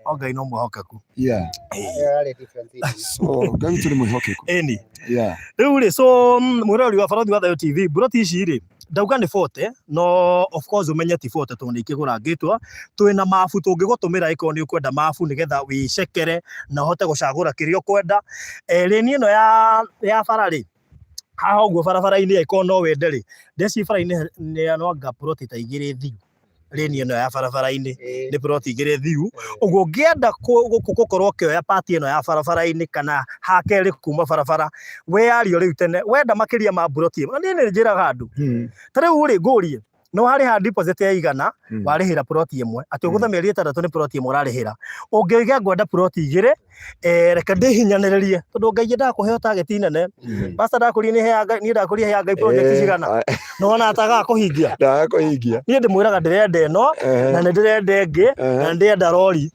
O Ngai no mwĩhokeku. So Ngai witũ nĩ mwĩhokeku. Ĩni. Rĩu rĩ so mwĩroreri wa Barũthi wa Thayũ TV mburoti ici rĩ ndauga nĩ 40 no of course ũmenye ti 40 tondũ nĩ ikĩgũrangĩtwo twĩna mabu tũngĩgũtũmĩra ĩkorwo nĩ ũkwenda mabu nĩgetha wĩcekere na ũhote gũcagũra kĩrĩa ũkwenda. Lane ĩno ya bara rĩ haha ũguo barabara-inĩ ĩkorwo no wende rĩ ndeci bara-inĩ nĩ no anga ploti ta 2 thiu lane ĩno ya barabara-inĩ nĩ ploti 2 thiu ũguo ũngĩenda gũkorwo ũkĩoya part ĩno ya barabara-inĩ kana hakerĩ kuma barabara wĩyario rĩu tene wenda makĩria ma mburoti ĩmwe. Niĩ nĩ njĩraga andũ ta rĩu rĩ ngũrie No warĩha deposit ya 100 warĩhĩra plot ĩmwe, atĩ ũgũtha mĩeri 6 nĩ plot ĩmwe ũrarĩhĩra. Ũngĩoiga ngwenda plot 2, reke ndĩhinyanĩrĩrie tondũ Ngai endaga kũheo target nene. Pastor ndakũria nĩ heaga Ngai, niĩ ndakũria heaga Ngai project cigana? Nĩwona atagaga kũhingia? Ndagaga kũhingia. Niĩ ndĩmwĩraga ndĩrenda ĩno, na nĩ ndĩrenda ĩngĩ, na nĩ ndĩrenda rori.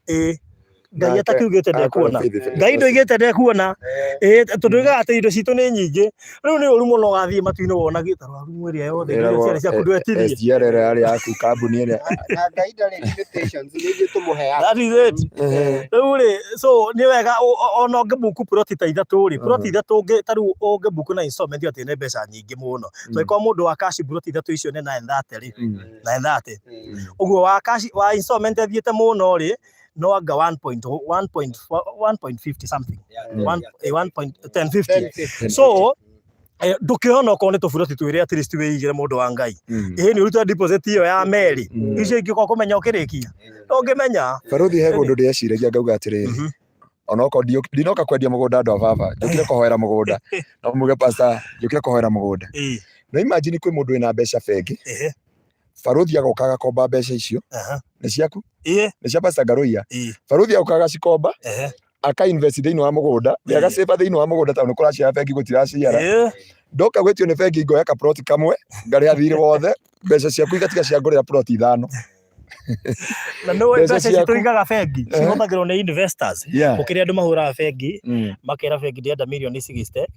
Ĩĩ. Ngai Nake atakiugĩte akorwo ndekuona. faith Ngai ndoigĩte ndekuona. Ĩĩ tondũ oigaga atĩ indo citũ nĩ nyingĩ. Rĩu nĩ ũru mũno ũgathiĩ matu-inĩ wona gĩtarwaru ĩrĩa yothe indo iria ciarĩ ciaku ndwetirie. SGR ĩrĩa yarĩ yaku kambuni ĩrĩa. Na Ngai ndarĩ limitations, nĩ ithuĩ tũmũheaga. That is it. Rĩu rĩ, so nĩ wega ona ũngĩbuku ploti ta 3 rĩ, ploti 3 ũngĩ ta rĩu ũngĩbuku na installment atĩ nĩ mbeca nyingĩ mũno. Tũngĩkorwo mũndũ wa cash ploti 3 icio nĩ 930 rĩ, 930. Ũguo wa cash wa installment athiĩte mũno rĩ, no anga 1.1.1.50 something. 1.1050. So ndũkĩona okorwo nĩ tũburoti twĩrĩ at least wĩigĩre mũndũ wa Ngai. Ĩĩ nĩ ũrute deposit ĩyo ya meri. Icio ingĩ ũkorwo kũmenya ũkĩrĩkia. Ndũngĩmenya. Barũthi he kũndũ ndĩreciragia ngauga atĩrĩrĩ, onokorwo ndinoka kwendia mũgũnda andũ a baba, njũkire kũhoera mũgũnda. No muge pastor, njũkire kũhoera mũgũnda. No imagine kwĩ mũndũ wĩna mbeca bengi, barũthi agoka agakomba mbeca icio. Nĩ ciaku? Nĩ cia Pastor Ngaruiya. Barũthi agoka agacikomba, aka invest thĩinĩ wa mũgũnda, agacĩba thĩinĩ wa mũgũnda tondũ nĩ kũraciara bengi gũtiraciara. Ndoka gwĩtio nĩ bengi ngoya ka plot kamwe, ngarĩha thirĩ wothe, mbeca ciaku igatiga ciangũrĩra plot 5. Na nĩ Mbeca mbeca ici ciaku. tũigaga bengi cihũthagĩrwo nĩ investors gũkĩrĩa andũ mahũraga bengi, makera bengi ndĩrenda mirioni 60,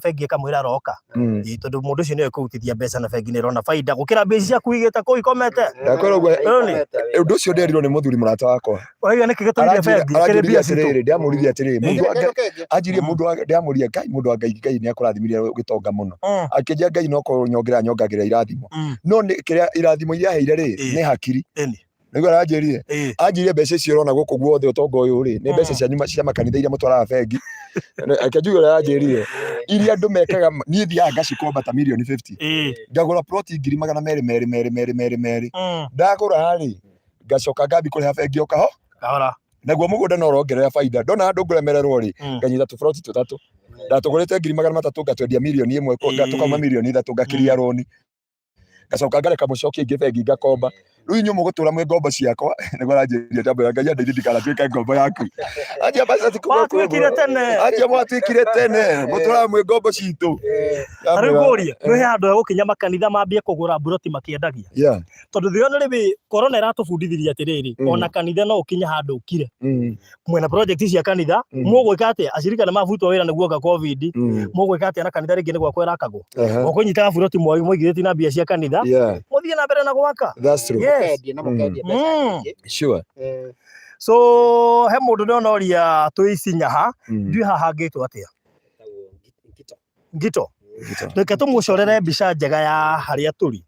bengi ĩkamwĩra roka. Ĩĩ, tondũ mũndũ ũcio nĩwe kũrutithia mbeca na bengi nĩ ĩrona baida gũkĩra mbeca ciaku ũigĩte kũu ikomete. Ndakwĩra ũguo, Ĩni. ũndũ ũcio nderirwo nĩ mũthuri mũrata wakwa. Ũraiga nĩkĩ gĩtũire bengi kĩrĩ Aranjũririe mbia citũ? atĩrĩrĩ, ndamũririe atĩrĩrĩ, mũndũ wa Ngai, Kĩndũ anjirie mũndũ wa ndamũria Ngai, mũndũ wa Ngai, Ngai nĩ akũrathimire ũgĩtonga mũno. Akĩnjia Ngai no kũnyongerera nyongagĩrĩra irathimo. No nĩ kĩrĩa irathimo iria aheire rĩ, nĩ hakiri. Nĩguo aranjĩrire. Anjĩrire mbeca icio ũrona gũkũ guothe ũtonga ũyũ rĩ, nĩ mbeca cianyu cia makanitha iria mũtwaraga bengi. Reke njuge ũrĩa aranjĩrire. Iria andũ mekaga, niĩ thiaga ngacikomba ta mirioni 50. Ngagũra ploti 200,000 merĩ merĩ merĩ merĩ merĩ. Ndagũra rĩ, ngacoka ngambi kũrĩha bengi o kaho. Kahora. Naguo mũgũnda no ũrongerera baida. Ndona handũ ngũremererwo rĩ, nganyita tũburoti 3. Ndatũgũrĩte 300,000 ngatwendia mirioni 1, tũkauma mirioni 3 ngakiria rũni. Ngacoka ngareka mũcokie ingĩ bengi ngakomba. Rĩu inyuĩ mũgũtũra mwĩ ngombo ciakwa. Nĩguo aranjĩrire ndamwĩra Ngai andeithie ndikanatuĩke ngombo yaku. Anjia basi ati kuga Watuĩkire tene. Anjia mwatuĩkire tene. Mũtũraga mwĩ ngombo citũ. Ta rĩu ngũrie, nĩ he handũ hegũkinya makanitha mambie kũgũra mburoti makĩendagia? Tondũ thĩ ĩno rĩ, corona ĩratũbundithirie atĩrĩrĩ, ona kanitha no ũkinye handũ ũkire. Mwena project cia kanitha, mũgwĩka atĩa? Acirika nĩ mabutwo wĩra nĩguo oka COVID. Mũgwĩka atĩa na kanitha rĩngĩ nĩ gwakwo ĩrakagwo? Mũkũnyitaga buroti mũigithĩtie na mbia cia kanitha, mũthiĩ na mbere na gwaka. That's true. Yes. Mũkendie na mũkendie mbeca nyingĩ. So he mũndũ ndĩrona ũria twĩ Isinya ha, ndiũĩ haha hangĩtwo atĩa? Ngito. Reke tũmũcorere mbica njega ya harĩa tũrĩ.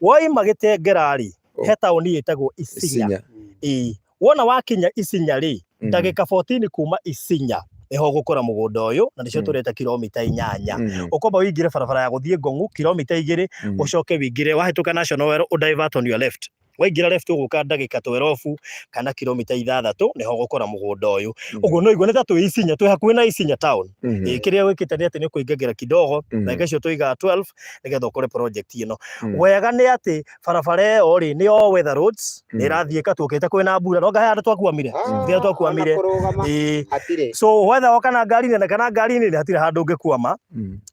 Woima Gĩtengera rĩ, he taũni ĩtagwo Isinya. Ĩĩ. Wona wakinya Isinya rĩ, ndagĩka 14 kuma Isinya nĩho ũgũkora mũgũnda ũyũ, na nĩcio tũreta kilomita 8. Ũkwamba ũingĩre barabara ya gũthiĩ Ngong'u kilomita 2, ũcoke ũingĩre wahĩtũka National Well, ũ divert on your left. Waingĩra left ũgũka ndagĩka 12 kana kilomita 6 nĩho ũgũkora mũgũnda ũyũ. Ũguo no igua nĩ ta twĩ Isinya, twĩ hakuhĩ na Isinya town. Ĩĩ, kĩrĩa wĩkĩte nĩ atĩ nĩ ũkũingagĩra kidogo, ndagĩka icio tũigaga 12 nĩgetha ũkore project ĩno. Wega nĩ atĩ barabara ĩyo rĩ, nĩ all weather roads, nĩ ĩrathiĩka tũkĩte kwĩna mbura, no ngahe handũ twakwamire, rĩrĩa twakwamire. Ĩĩ. So whether woka na ngari nene kana ngari nini, hatirĩ handũ ũngĩkwama.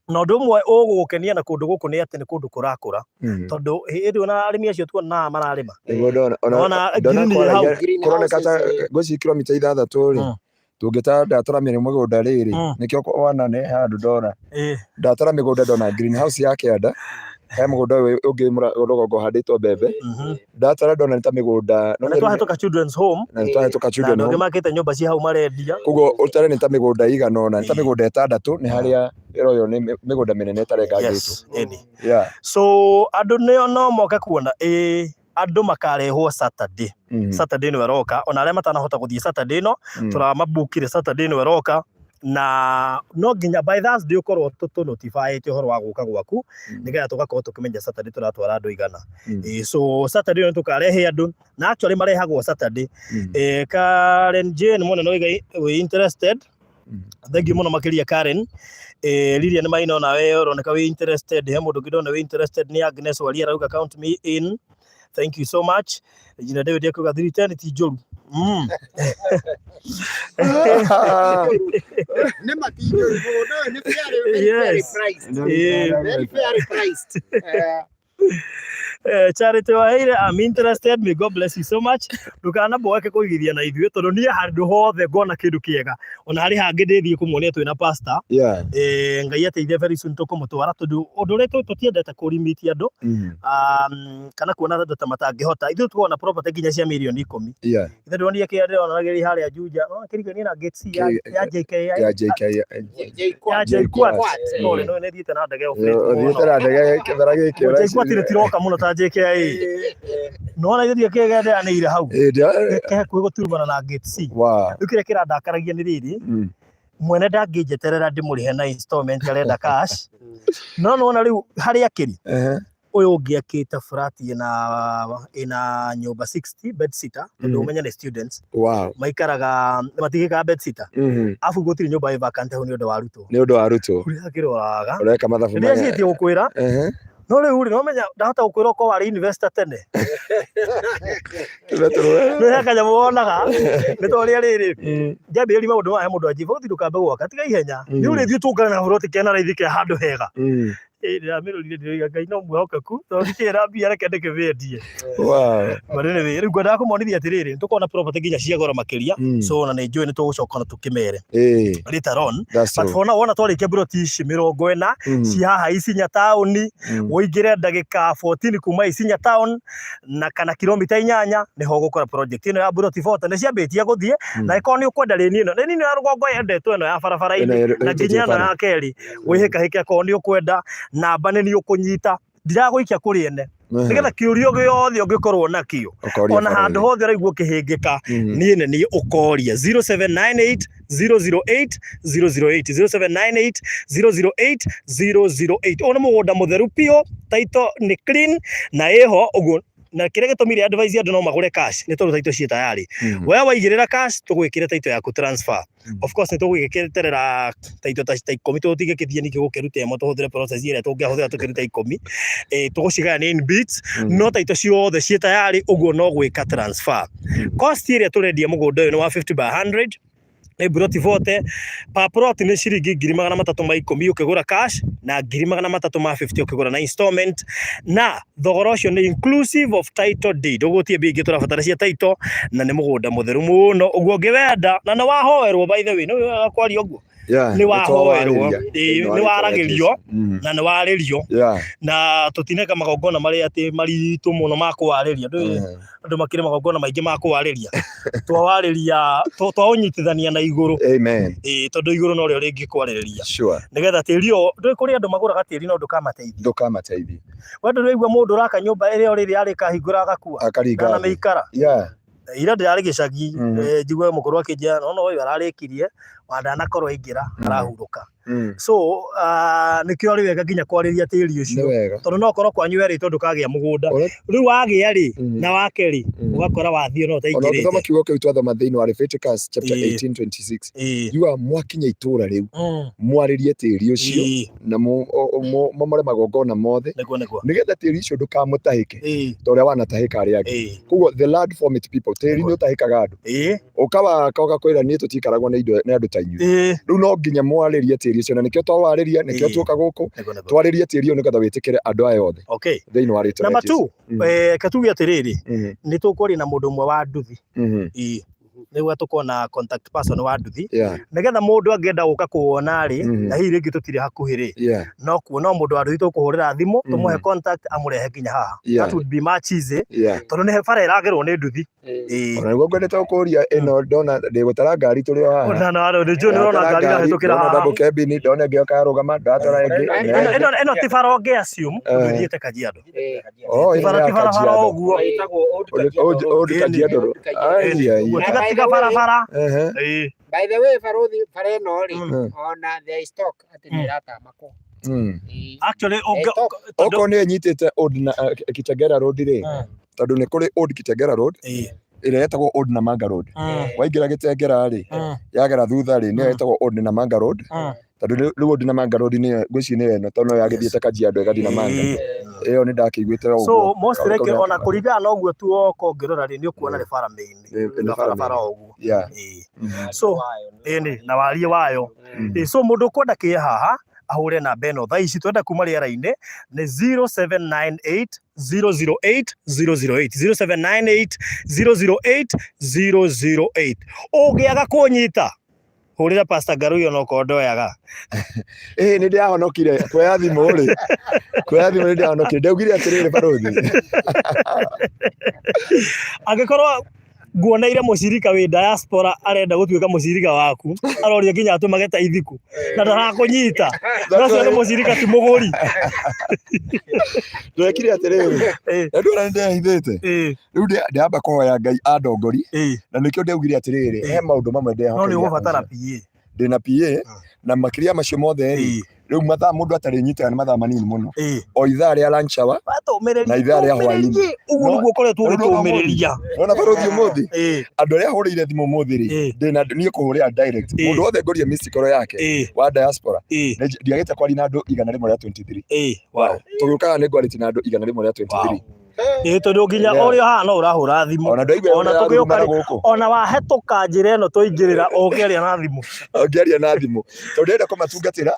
Na ũndũ ũmwe ũgũgũkenia na kũndũ gũkũ nĩ atĩ nĩ kũndũ kũrakũra. Tondũ hĩndĩ ĩyo na arĩmi acio tuonaga mararĩma. Nĩguo ndona, ona Ndona ndona green kwaragia- hau. Green kũroneka ta houses, eh. ngwĩciria kilomita 6 rĩ, tũngĩta ndatara mĩgũnda rĩrĩ, nĩkĩo wana nĩ handũ ndona. Ndatara mĩgũnda ndona greenhouse ya kĩanda, he mũgũnda ũyũ ũngĩ rũgongo ũhandĩtwo mbembe. Ndatara ndona nĩ ta mĩgũnda, Na nĩ twahĩtũka Children's Home. Na nĩ twahĩtũka Na Children's andũ angĩ Home. makĩte nyũmba ci hau marendia. Koguo ũtare nĩ ta mĩgũnda ĩigana ũna, nĩ ta mĩgũnda 6 nĩ harĩa ĩroywo nĩ mĩgũnda mĩnene ĩtarengangĩtwo. Yes, ĩni. Yeah. So andũ nĩo no moke kuona, ĩĩ, andũ makarehwo Saturday. Saturday ĩno ĩroka, ona arĩa matanahota gũthiĩ Saturday ĩno, tũramabukire Saturday ĩno ĩroka, na no nginya by Thursday ũkorwo tũtũ notify ũhoro wa gũka gwaku, nĩgetha tũgakorwo tũkĩmenya Saturday tũratwara andũ igana. Ĩĩ, so Saturday ĩno tũkarehe andũ, na actually marehagwo Saturday. Karen Jane mũnene oiga wĩ interested. Thank you mũno makĩria Karen. Lilian Maina nawe ũroneka wĩ interested. He mũndũ ũngĩ ndona wĩ interested nĩ Agnes Waria arauga count me in. Thank you so much. Regina David akuga 310 ti njũru. Nĩ matinjũru mũgũnda ũyũ nĩ fairly, very fairly priced. Very fairly priced. Charity Waheire, I'm interested. May God bless you so much. Ndukana mboeke kũigithia na ithuĩ tondũ niĩ handũ hothe ngona kĩndũ kĩega ona harĩ hangĩ ndĩthiĩ kũmuonia twĩna pastor. Ngai ateithie very soon tũkũmũtwara tondũ ũndũ ũrĩa tũtiendete kũrimiti andũ kana kuona andũ ta matangĩhota. Ithuĩ tuona property nginya cia mirioni 10. Ithe ndĩronire kĩrĩa ndĩronanagĩria harĩa Juja. No kĩrigania na gate C ya JKI. Ya JKI. Ya JKUAT. Sorry, no nĩ thiĩte na ndege off late mũno. Ũthiĩte na ndege kĩmera gĩkĩ. JKUAT rĩtiroka mũno ta JKIA. Nĩwona ithe kĩrĩa ndĩranĩire hau. Ke hakuhĩ gũturumana na gate C. Rĩu kĩrĩa kĩrandakaragia nĩ rĩrĩ, mwene ndangĩnjeterera ndĩmũrĩhe na installment, arenda cash. No nĩwona rĩu harĩa akĩrĩ, ũyũ ũngĩ akĩte flat ĩna nyũmba 60 bed sitter, tondũ ũmenye nĩ students. Maikaraga matigĩkaga bed sitter. Afu gũtirĩ nyũmba ĩ vacant hau nĩ ũndũ wa arutwo. Nĩ ũndũ wa arutwo. Ũrĩa akĩroraga. Ũreka mathabu. Nĩ aciĩtie gũkwĩra. No rĩu rĩ, no menya ndahota gũkwĩra ũkorwo warĩ investor tene. Nĩ he kanyamũ wonaga. Nĩ ta ũrĩa rĩrĩ. Ngĩambĩrĩria maũndũ maya mũndũ anjĩra, bũthi ndũkambe gwaka, tiga ihenya. Nĩ ũrĩthiĩ ũtũngane na buroti kena raithi ke handũ hega. Ndĩramĩrorire ndĩroiga Ngai no mwĩhokeku, tondũ ndikĩrĩ na mbia reke ndĩkĩmĩendie. But anyway, rĩu ngwendaga kũmonithia atĩrĩrĩ, nĩ tũkorwo na property nginya cia goro makĩria. So ona nĩ njũĩ nĩ tũgũcoka na tũkĩmere later on. But for now, wona twarĩkia buroti ici 40 ci haha Isinya taũni, ũingĩre ndagĩka 14 kuma Isinya town na kana kilomita 8 nĩho ũgũkora project ĩno ya buroti 40 nĩ ciambĩtie gũthiĩ. Na ĩkorwo nĩ ũkwenda lane ĩno, lane ĩno ya rũgongo yendetwo ĩno ya barabara-inĩ na nginya ĩno ya kerĩ, wĩhĩkahĩke akorwo nĩ ũkwenda, namba nĩ niĩ ũkũnyita, ndiragũikia kũrĩ ene nĩgetha kĩũrio gĩothe ũngĩkorwo nakĩo ona handũ hothe ũraigua ũkĩhĩngĩka, niĩ nĩ niĩ ũkoria 0798 008 008, 0798 008 008. Ũyũ nĩ mũgũnda mũtheru biũ, title nĩ clean na ĩho ũguo, na kĩrĩa gĩtũmire advice andũ no magũre cash nĩ tondũ title ciĩ tayari. We waigĩrĩra cash, tũgwĩkĩre title yaku transfer. Of course nĩ tũgũgĩketerera title ta 10, tũtigĩkĩthiĩ ningĩ gũkĩruta ĩmwe tũhũthĩre process ĩrĩa tũngĩahũthĩra tũkĩruta 10, tũgũcigaya in bits, no title ciothe ciĩ tayari, ũguo no gwĩka transfer. Cost ĩrĩa tũrendia mũgũnda ũyũ nĩ wa 50 by 100, nĩ buroti 40, per plot nĩ ciringi 310,000 ũkĩgũra cash na 350,000 ũkĩgũra na installment, na thogora ũcio nĩ inclusive of title deed. Ũguo gũtirĩ mbia ingĩ tũrabatara cia title, na nĩ mũgũnda mũtheru mũno ũguo ũngĩwenda, na nĩ wahoerwo by the way, nĩ wega kwaria ũguo, nĩ wahoerwo, nĩ waragĩrio na nĩ warĩrio, na tũtineka magongona marĩa atĩ maritũ mũno ma kũwarĩria. Andũ makĩrĩ magongona maingĩ ma kũwarĩria, twawarĩria twaũnyitithania na igũrũ. Amen. Tondũ igũrũ no rĩo rĩngĩkwarĩrĩria. Nĩgetha tĩri ũyũ, ndũĩ kũrĩ andũ magũraga tĩri no ndũkamateithie. Ndũkamateithie. We ndũrĩ waigua mũndũ ũraka nyũmba ĩrĩa o rĩrĩ arĩka hingũra agakua. Akaringa. Ndanamĩikara. Ira ndĩrarĩ gĩcagi, njigue mũkũrũ akĩnjĩra no ũyũ ararĩkirie wa ndanakorwo aingĩra arahurũka. So nĩkĩo arĩ wega nginya kwarĩria tĩri ũcio, tondũ no ũkorwo kwanyu werĩtwo ndũkagĩa mũgũnda, rĩu wagĩa rĩ na wake rĩ, ũgakora wathiĩ no ũtaingĩrĩte. Ona ũngĩthoma kiugo kĩu twathoma thĩinĩ wa Leviticus chapter 18:26, yuga mwakinya itũra rĩu mwarĩrie tĩri ũcio na momore magongona mothe nĩgetha tĩri ũcio ndũkamũtahĩke ta ũrĩa wanatahĩka arĩa angĩ. Koguo the land vomit people, tĩri nĩ ũtahĩkaga andũ. Ũkawaka ũgakwĩra niĩ tũtikaragwo nĩ indo nĩ andũ ta inyuĩ. Rĩu no nginya mwarĩrie tĩri ũcio, na nĩkĩo twawarĩria, nĩkĩo tuoka gũkũ twarĩrie tĩri ũyũ nĩgetha wĩtĩkĩre andũ aya othe thĩinĩ wa rĩtwa Number 2, katuge atĩrĩrĩ, nĩ tũkwaria na mũndũ ũmwe wa nduthi. Nĩguo tũkorwo na contact person wa nduthi, nĩgetha mũndũ angĩenda gũka kuona rĩ, na hihi rĩngĩ tũtirĩ hakuhĩ rĩ, no kuona mũndũ wa nduthi tũkũhũrĩra thimũ tũmũhe contact amũrehe nginya haha. That would be much easy, tondũ nĩ bara ĩragerwo nĩ nduthi. Ona nĩguo ngwendete gũkũria ĩno, ndona ndĩgũtara ngari tũrĩ o haha. Na nĩ njũĩ nĩ ũrona ngari irahĩtũkĩra haha. Ndona double cabin, ndona ĩngĩ yoka yarũgama, ndatwara ĩngĩ. Ĩno ti bara ũngĩ assume tondũ ĩthiĩte Kajiado. Oh, Ti bara barabara ũguo. Old Kajiado. Tiga barabara. By the way, barothi bara ĩno rĩ, ona there is talk atĩ nĩ ĩratamakwo. Actually, okorwo nĩ ĩnyitĩte Old Kitengela Road rĩ, tondũ nĩ kũrĩ Old Kitengela Road ĩrĩa ĩtagwo Old Namanga Road. Waingĩra Gĩtengera rĩ, yagera thutha rĩ, nĩyo ĩtagwo Old Namanga Road. Tondũ rĩu Ndinamanga road nĩyo ngwĩciria nĩyo ĩno, tondũ no yagĩthiĩte Kajiado ĩgathiĩ Namanga. Ĩyo nĩ ndakĩiguĩte o So ũguo. most Kaũndũ kau likely nĩ ona gakĩmenya. kũringana na ũguo tu woka ũngĩrora rĩ, nĩ ũkuona nĩ bara main. Nĩ Na bara barabara main. o ũguo. Yeah. Ĩĩ. So ĩni na wariĩ wayo. Ĩĩ, so mũndũ ũkwenda kĩe haha ahũre namba ĩno thaa ici twenda kuma rĩera-inĩ nĩ 0798 008 008, 0798 008 008. Ũngĩaga kũnyita, hũrĩra Pastor Ngarui onokorwo ndoyaga. Ĩĩ, nĩ ndĩrahonokire kuoya thimũ rĩ, kuoya thimũ nĩ ndĩrahonokire, ndaugire atĩrĩrĩ, barũthi. Angĩkorwo nguoneire mũcirika wĩ diaspora arenda gũtuĩka mũcirika waku, aroria nginya atũmage ta ithiku na ndarakũnyita, na ũcio nĩ mũcirika ti mũgũri. Ndekire atĩrĩrĩ, na ndũra nĩ ndehithĩte. Rĩu ndĩramba kũhoya Ngai andongorie, na nĩkĩo ndaugire atĩrĩrĩ, he maũndũ mamwe No nĩ ndehokeire. ũgũbatara PA. Ndĩna PA, na makĩria macio mothe rĩ, rĩu mathaa mũndũ atarĩ nyitaga nĩ mathaa manini mũno, o ithaa rĩa lunch hour na ithaa rĩa hwainĩ. Watũmĩrĩria ũguo nĩguo ũkoretwo Rĩu ndona ũmũthĩ. ũgĩtũmĩrĩria. Nona barũthi ũmũthĩ andũ arĩa hũrĩire thimũ ũmũthĩ rĩ, ndĩna niĩ kũhũrĩra direct mũndũ wothe ngũrie missed call yake wa diaspora. Ndiagĩte kwaria na andũ 123. Wow. Tũgĩũkaga nĩ ngwarĩtie na andũ 123. Ĩĩ, tondũ nginya Yeah. ũrĩa haha no ũrahũra thimũ. Ona ndaigua Ona ũrĩa tũgĩũka ararurumana rĩ, gũkũ. Ona wahĩtũka njĩra ĩno twaingĩrĩra ũkĩaria na thimũ. Ũngĩaria na thimũ tondũ ndĩrenda kũmatungatĩra,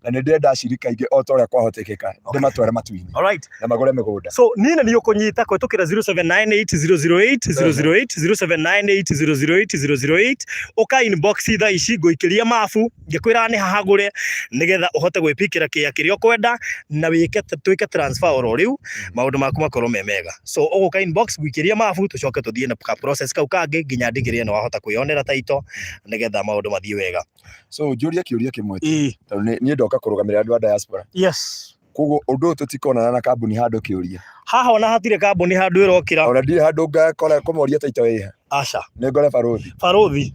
na nĩ ndĩrenda acirika aingĩ o ta ũrĩa kwahotekeka, ndĩmatware matu-inĩ Alright. na magũre mĩgũnda. So niĩ nĩ niĩ ũkũnyita kũhĩtũkĩra 0798 008 008, 0798 008 008, ũka inbox thaa ici ngũikĩria mabu ngĩkwĩraga nĩ hahagũre nĩgetha ũhote gwĩpikĩra kĩea kĩrĩa ũkwenda na wĩke twĩke transfer oro rĩu, maũndũ maku makorwo me mega. So ũgũka inbox ngũikĩrie mabu, tũcoke tũthiĩ na ka process kau kangĩ nginya ndigĩrĩre nĩ wahota kwĩyonera title nĩgetha maũndũ mathiĩ wega. So njũrie kĩũria kĩmwe tu, tondũ niĩ ndoka kũrũgamĩrĩra andũ a diaspora. Yes. Koguo ũndũ ũyũ tũtikonana na kambuni handũ kĩũria. Haha ona hatirĩ kambuni handũ ĩrokĩra. Ona ndirĩ handũ ngakora kũmoria taito ĩha. Aca. Nĩ ngore barũthi. Barũthi.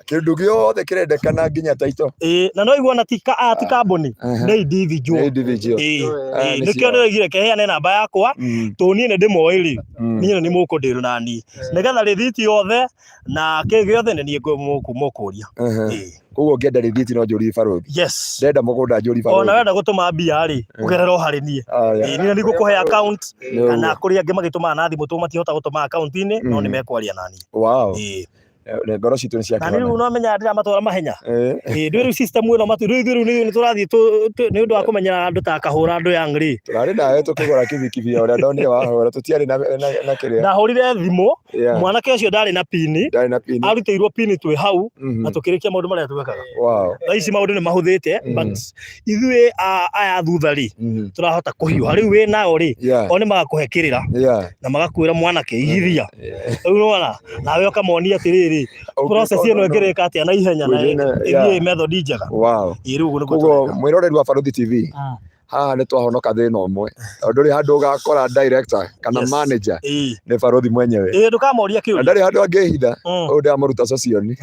Kĩndũ gĩothe kĩrendekana nginya taito. Ĩĩ, na no igua na ti ti kambuni, nĩ individual. Nĩ individual. Ĩĩ, Ah, ĩĩ, nĩ nĩkĩo ciao. ndĩroigire keheane namba yakwa, tondũ niĩ nĩ ndĩmoĩ rĩ, niĩ nĩ mũkũndĩrwo na niĩ. Nĩgetha rĩthiti yothe na kĩ gĩothe nĩ niĩ mũkũria. Ĩĩ. Koguo ngĩenda rĩthiti no njũrie barũthi. Yes. Ndenda mũgũnda njũrie barũthi. Ona wenda gũtũma mbia rĩ, ũgerera o harĩ niĩ. Aya. Ĩĩ, niĩ nĩ ngũkũhe account Nĩ kana ũguo. kũrĩ angĩ magĩtũmaga na thimũ tondũ matihota gũtũma account-inĩ, no nĩ mekwaria na niĩ. Wow. Ĩĩ. Ngoro citũ nĩ Na nĩ rĩu ciakĩhona. no menya ndĩramatwara mahenya. Ĩĩ, ndũĩ rĩu system ĩno matu rĩu ithuĩ rĩu nĩ tũrathiĩ nĩ ũndũ wa kũmenyera andũ ta kahũra andũ young rĩ. Tũrarĩ nawe tũkĩgũra kibikibi ya ũrĩa ndonire wahũra, tũtiarĩ na kĩrĩa. Ndahũrire thimũ, mwanake ũcio ndarĩ na pini, Ndarĩ na pini. Arutĩirwo pini twĩ hau na tũkĩrĩkia maũndũ marĩa twekaga. Thaa ici maũndũ nĩ mahũthĩte, but ithuĩ aya thutha rĩ, tũrahota kũhiũha. Rĩu wĩ nao rĩ, o nĩ magakũhe kĩrĩra na magakwĩra mwanake igithia. Rĩu nĩwona, nawe ũkamonia atĩrĩrĩ, process ĩno ĩngĩrĩka atĩa na ihenya na Within a- ĩthiĩ method njega. Ĩĩ, rĩu ũguo nĩguo Koguo tũreka. mwĩroreri wa Barũthi TV, haha nĩ twahonoka thĩna ũmwe, tondũ ndũrĩ handũ ũgakora director kana manager, nĩ barũthi mwenyewe. Ĩĩ, ndũkamoria Na kĩũria. ndarĩ handũ angĩhitha, ũyũ ndĩramũruta socioni.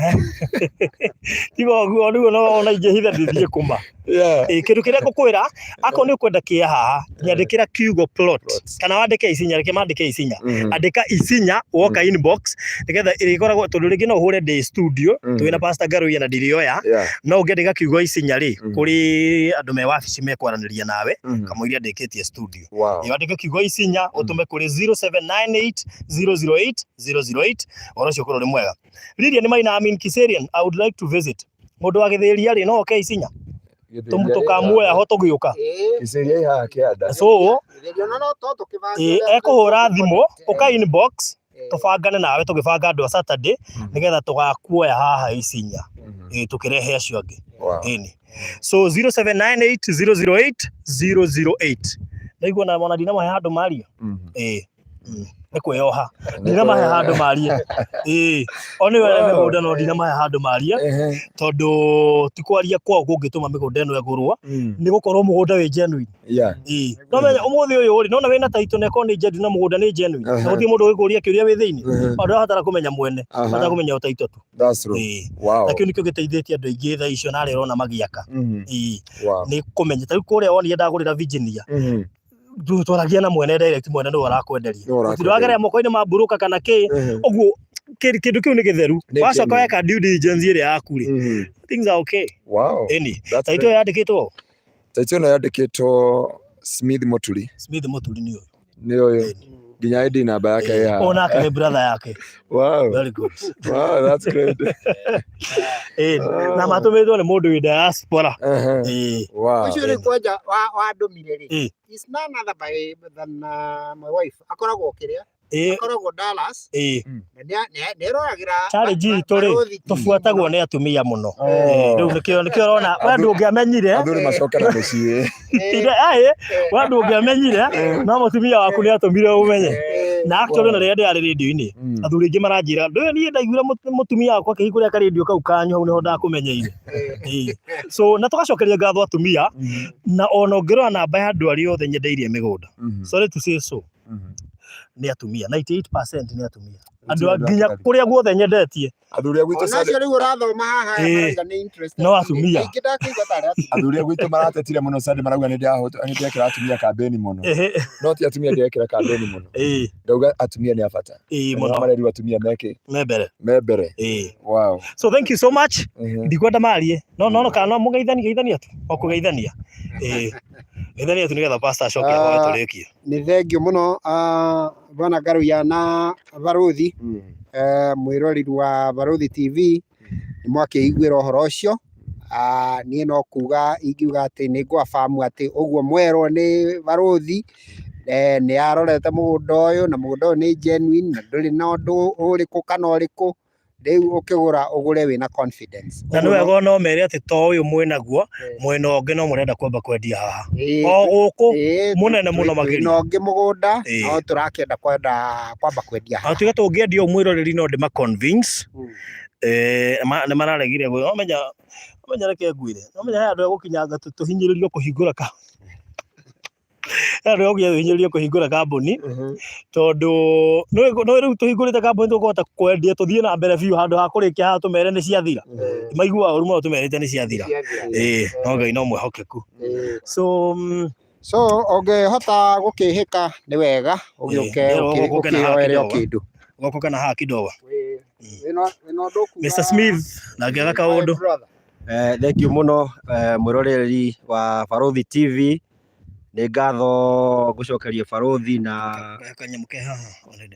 Tiga ũguo rĩu ona ingĩhitha ndithiĩ kũma. Ĩĩ, kĩndũ kĩrĩa ngũkwĩra, akorwo nĩ ũkwenda kĩa haha, nyandĩkĩra kiugo plot kana wandĩke Isinya, reke mandĩke Isinya. Andĩka Isinya woka inbox nĩgetha ĩrĩkoragwo, tondũ rĩngĩ no ũhũre ndĩ studio twĩna Pastor Ngaruiya na ndirĩoya, no ũngĩandĩka kiugo Isinya rĩ, kũrĩ andũ me wabici mekwaranĩria nawe kamũira ndĩkĩtie studio. Ĩĩ, wandĩke kiugo Isinya ũtũme kũrĩ 0798 008 008, ũhoro ũcio ũkorwo ũrĩ mwega. Lilian Maina, I'm in Kiserian, I would like to visit. Mũndũ wa gĩthĩria rĩ, no oke Isinya? Tũkamuoya ho tũgĩũka. Gĩthĩria ĩ haha kĩanda. So, ĩĩ, ekũhũra thimũ, ũka inbox, tũbangane nawe tũgĩbanga andũ a Saturday, nĩgetha tũgakuoya haha Isinya. Ĩĩ, tũkĩrehe acio angĩ. Ĩni. So 0798 008 008. Ndaigua na ona ndinamahe handũ maria. Ĩĩ. Nĩ kwĩyoha. Ndinamahe handũ marie. Ĩĩ. O nĩ wene mĩgũnda no ndinamahe handũ marie. Tondũ ti kwaria kwao kũngĩtũma mĩgũnda ĩno ĩgũrwo, nĩ gũkorwo mũgũnda wĩ genuine. Ĩĩ. No menya ũmũthĩ ũyũ rĩ, nona wĩna title na ĩkorwo nĩ genuine na mũgũnda nĩ genuine. Na gũtirĩ mũndũ ũgĩkũria kĩũria wĩ thĩinĩ. Ndũrabatara kũmenya mwene, ũrabatara kũmenya o title tu. That's true. Ĩĩ. Wow. Na kĩu nĩkĩo gĩteithĩtie andũ aingĩ thaa icio na arĩa ũrona magĩaka. Ĩĩ. Wow. Nĩ kũmenya. Ta rĩu kũrĩa wonire ndagũrĩra Virginia. Twaragia na mwene direct, mwene nĩwe ũrakwenderia. Nĩwe ũrakwenderia. Gũtirĩ wagerera moko-inĩ ma broker kana kĩ. Ũguo Kĩndũ kĩu nĩ gĩtheru. Nĩ Wacoka genuine. weka due diligence ĩrĩa yaku rĩ, things are okay. Ĩni. That's Taito great. yandĩkĩtwo Taito ĩno yandĩkĩtwo Smith Muturi. Smith Mũturi nĩ ũyũ. Nĩ ũyũ. Nginya ID namba yake ĩ haha. Onake nĩ brother yake. Very good. Wow, that's great. Ĩni. Na matũmĩtwo nĩ mũndũ wĩ diaspora. Ĩĩ. Ũcio rĩu kwanja wandũmire rĩ, is none other by than my wife, akoragwo kĩrĩa, akoragwo Dallas, na nĩeroragĩra Challenge itũ rĩ, Barũthi TV tũbuatagwo mũno. nĩ atumia mũno. Oh. Rĩu nĩkĩo ũrona we ndũngĩamenyire. Athuri macoke na mũciĩ. We ndũngĩamenyire, no mũtumia waku nĩ atũmire ũmenye. Na actually ona rĩrĩa ndĩrarĩ rĩndiũ-inĩ, athuri aingĩ maranjĩra, ndũĩ niĩ ndaiguire mũtumia wakwa akĩhingũrĩra karĩndiũ kau kanyu, hau nĩho ndakũmenyeire. So na tũgacokeria ngatho atumia, na ona ũngĩrora namba ya andũ arĩa othe nyendeirie mĩgũnda, sorry to say so, nĩ atumia 98% nĩ atumia, andũ a nginya kũrĩa guothe nyendetie. Athuri a gwitũ Ona acio rĩu ũrathoma haha marauga nĩ interested. No atumia. Aingĩ ndakĩigua tarĩ atumia. Athuri a gwitũ maratetire mũno Sunday, marauga nĩ ndĩrekĩra atumia kambeni mũno. No ti atumia ndĩrekĩra kambeni mũno. Ndauga atumia nĩ a bata. Ĩĩ. Na Mũno. marerirwo atumia meke Me mbere. Me mbere. Wow. So thank you so much. Ndikwenda marie, no kana no mũgeithanie, geithania tu, o kũgeithania, ĩĩ, geithania tu nĩgetha pastor acoke ahoe tũrĩkie. Nĩ thengio mũno, bwana Ngaruiya na Barũthi, mwĩroreri wa Barũthi TV, nĩ mwakĩiguĩra ũhoro ũcio. Niĩ no kuga ingiuga atĩ nĩ ngwabamu atĩ ũguo mwerwo nĩ Barũthi, nĩ arorete mũgũnda ũyũ, na mũgũnda ũyũ nĩ genuine na ndũrĩ na ũndũ ũrĩkũ kana ũrĩkũ. Rĩu ũkĩgũra, ũgũre wĩna confidence. Na nĩ wega no mere atĩ to ũyũ mwĩnaguo, mwena ũngĩ no mũrenda kwamba kwendia haha o gũkũ mũnene mũno makĩria. Twĩna ũngĩ mũgũnda, no tũrakĩenda kwenda kwamba kwendia Na haha. tuge tũngĩendia ũũ, mwĩroreri no ndĩma convince. Nĩ mararegire omenya, reke ngwĩre, omenya he andũ egũkinyanga tũhinyĩrĩrio kũhingũra ka he andũ egũkinya tũhinyĩrĩrio kũhingũra kambuni, tondũ nĩ rĩu tũhingũrĩte kambuni tũkũhota kwendia tũthiĩ na mbere biũ, handũ ha kũrĩkia haha tũmere nĩ ciathira. Maiguaga ũru mũno tũmerĩte nĩ ciathira. Ĩĩ, no Ngai no mwĩhokeku. So So ũngĩhota gũkĩhĩka nĩ wega ũgĩũke Ũke na haha ũkĩoere o kidogo. kĩndũ. Goko kana haha kidogo. Wĩna ũndũ ũkuga, Mr Smith ndangĩaga my kaũndũ. brother? Thank you mũno, mwĩroreri wa Barũthi TV. Nĩ ngatho ngũcokeria Barũthi na Kanyamũ ke haha.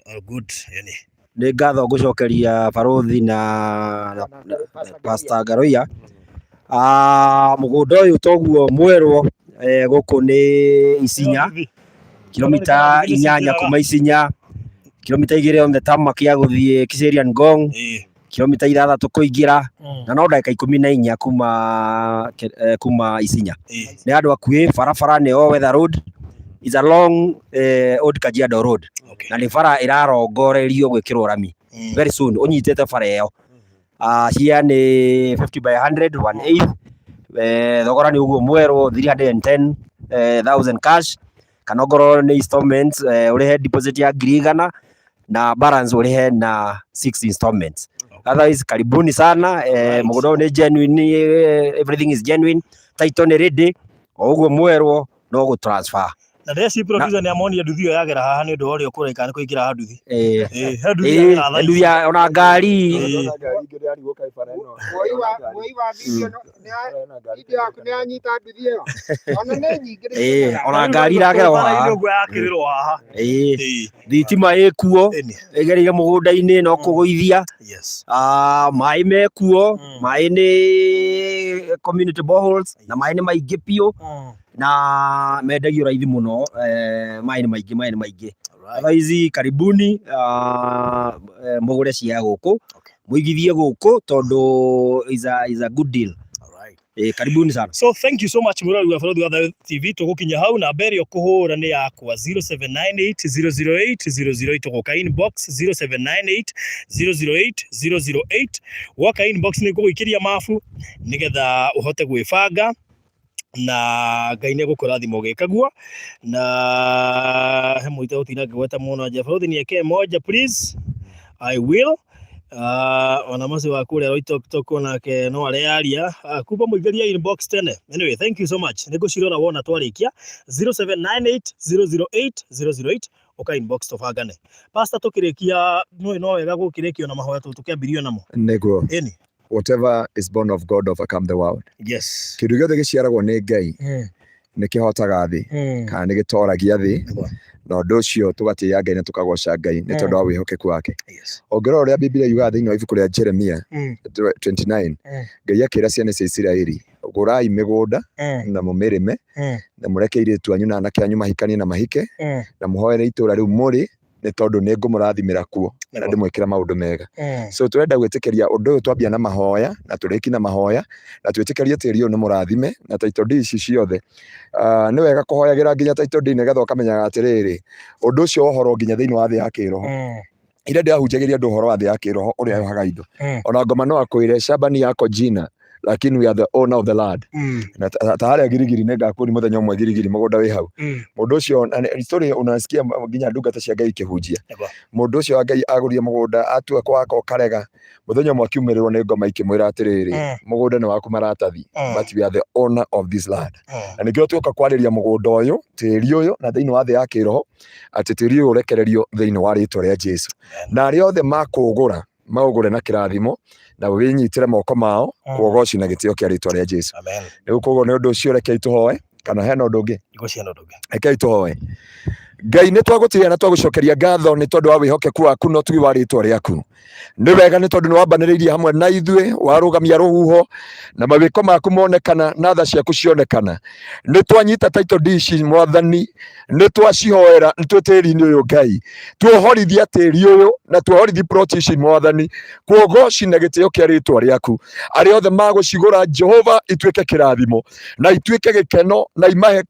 Oh, good, yani. Nĩ ngatho ngũcokeria Barũthi na Pastor Ngaruiya. Mũgũnda ũyũ toguo mwerwo, gũkũ nĩ Isinya, kilomita 8 kuma Isinya, kilomita 2 on the tarmac ya gũthiĩ Kiserian Ngong, kilomita 6 kũingĩra, na no ndagĩka 14 kuma Isinya. Nĩ handũ hakuhĩ, barabara nĩ o Weather Road, is along Old Kajiado Road, na nĩ bara ĩrarongorerio gwĩkĩrwo rami very soon. Ũnyitĩte bara ĩyo. Cia nĩ 50 by 100 one eighth. Thogora nĩ ũguo mwerwo, 310 thousand cash, kana ongorwo nĩ installments, ũrĩhe deposit ya 100,000 na balance ũrĩhe na six installments. Otherwise, karibuni sana. Mũgũnda ũyũ nĩ genuine, everything is genuine, title nĩ ready, o ũguo mwerwo no gũ transfer. Na ndeci producer nĩ amonia nduthi ĩyo yagera haha nĩ ũndũ wa ũrĩa ũkũraika nĩ kũingĩra haha nduthi. He nduthi yagera thaa ici. Nduthi ona ngari. Muoi wa video video yaku nĩ yanyita nduthi ĩyo, ona nĩ nyingĩ nĩ Ona ngari iragera o haha. Ũguo yakĩrĩrwo haha. Thitima ĩkuo, ĩgereire mũgũnda-inĩ no kũgũithia. Maĩ mekuo, maĩ nĩ community boreholes, na maĩ nĩ maingĩ biũ, na mendagio raithi mũno. Maĩ nĩ maingĩ, maĩ nĩ maingĩ. Otherwise, karibuni, mũgũre cia gũkũ, mũigithie gũkũ, tondũ is a good deal. Karibuni sana. So thank you so much, mũrori wa Barũthi wa Thayũ TV. Tũgũkinya hau. Namba ĩrĩa ũkũhũra nĩ yakwa, 0798 008 008. Tũgũka inbox 0798 008 008. Woka inbox nĩ ngũgũikĩria mabu nĩgetha ũhote gwĩbanga, na Ngai nĩ egũkũrathima ũgĩka guo. Na he mũita gũtinda ngĩgweta mũno nja. Barũthi nĩ moja, please, I will ona macio wa kũrĩa Loitoktok onake no arearia, kumba mũingĩria inbox tene. Anyway, thank you so much, nĩ ngũcirora wona twarĩkia. 0798 008 008. Ũka inbox tũbangane. Pastor, tũkĩrĩkia nĩ no wega gũkĩrĩkio na mahoya tondũ tũkĩambirio namo. Nĩguo. Ĩni. Whatever is born of God overcome the world. Yes. Kĩndũ gĩothe gĩciaragwo nĩ Ngai nĩ kĩhotaga thĩ kana nĩ gĩtoragia thĩ. Na ũndũ ũcio tũgatĩĩa Ngai na tũkagoca Ngai nĩ tondũ wa wĩhokeku wake. Ũngĩrora ũrĩa Biblia yugaga thĩinĩ wa ibuku rĩa Jeremia 29, Ngai akĩra ciana cia Isiraeli, gũrai mĩgũnda na mũmĩrĩme na mũreke airĩtu anyu na anake anyu mahikanie na mahike na mũhoere itũũra rĩu mũrĩ, nĩ tondũ nĩ ngũmũrathimĩra kuo na ndĩmwĩkĩra maũndũ mega. So tũrenda gwĩtĩkĩria ũndũ ũyũ, twambia na mahoya na tũrĩki na mahoya, na twĩtĩkĩrie tĩri ũyũ nĩ mũrathime na title deed ici ciothe. Nĩ wega kũhoyagĩra nginya title deed, nĩgetha ũkamenyaga atĩrĩrĩ, ũndũ ũcio wohorwo nginya thĩinĩ wa thĩ ya kĩroho. Ira ndĩrahunjagĩria andũ ũhoro wa thĩ ya kĩroho ũrĩa yohaga indo. Ona ngoma no akwĩre shamba ni yako jina, lakini we are the owner of the land. Na ta harĩa Girigiri, nĩ ngakuoni mũthenya ũmwe Girigiri, mũgũnda wĩ hau. Mũndũ ũcio na story unasikia nginya ndungata cia Ngai ikĩhunjia. Mũndũ ũcio wa Ngai agũrire mũgũnda, atua gwaka ũkarega. Mũthenya ũmwe akiumĩrĩrwo nĩ ngoma ikĩmwĩra atĩrĩrĩ, mũgũnda nĩ waku maratathi, but we are the owner of this land. Na nĩkĩo tuoka kwarĩria mũgũnda ũyũ, tĩri ũyũ, na thĩinĩ wa thĩ ya kĩroho, atĩ tĩri ũyũ ũrekererio thĩinĩ wa rĩtwa rĩa Jesu. Na arĩa othe makũgũra maũgũre na kĩrathimo na wĩnyitĩre moko mao kũgoci na gĩtĩo kĩa rĩtwa rĩa Jesu. Amen. Rĩu koguo nĩ ũndũ ũcio rekei tũhoe, kana hena ũndũ ũngĩ? Ngwĩciria na ũndũ ũngĩ. Rekei tũhoe. Ngai, nĩ twagũtĩĩa na twagũcokeria ngatho nĩ tondũ wa wĩhokeku waku na ũtugi wa rĩtwa rĩaku. Nĩ wega nĩ tondũ nĩ wambanĩrĩirie hamwe na ithuĩ, warũgamia rũhuho na mawĩko maku monekana na tha ciaku cionekana. Nĩ twanyita title deed ici Mwathani, nĩ twacihoera nĩ twĩ tĩri-inĩ ũyũ Ngai. Tuohorithia tĩri ũyũ na tuohorithia plot ici Mwathani, kuogoci na gĩtĩo kĩa rĩtwa rĩaku. Arĩa othe magũcigũra Jehova, ituĩke kĩrathimo na ituĩke gĩkeno na imahe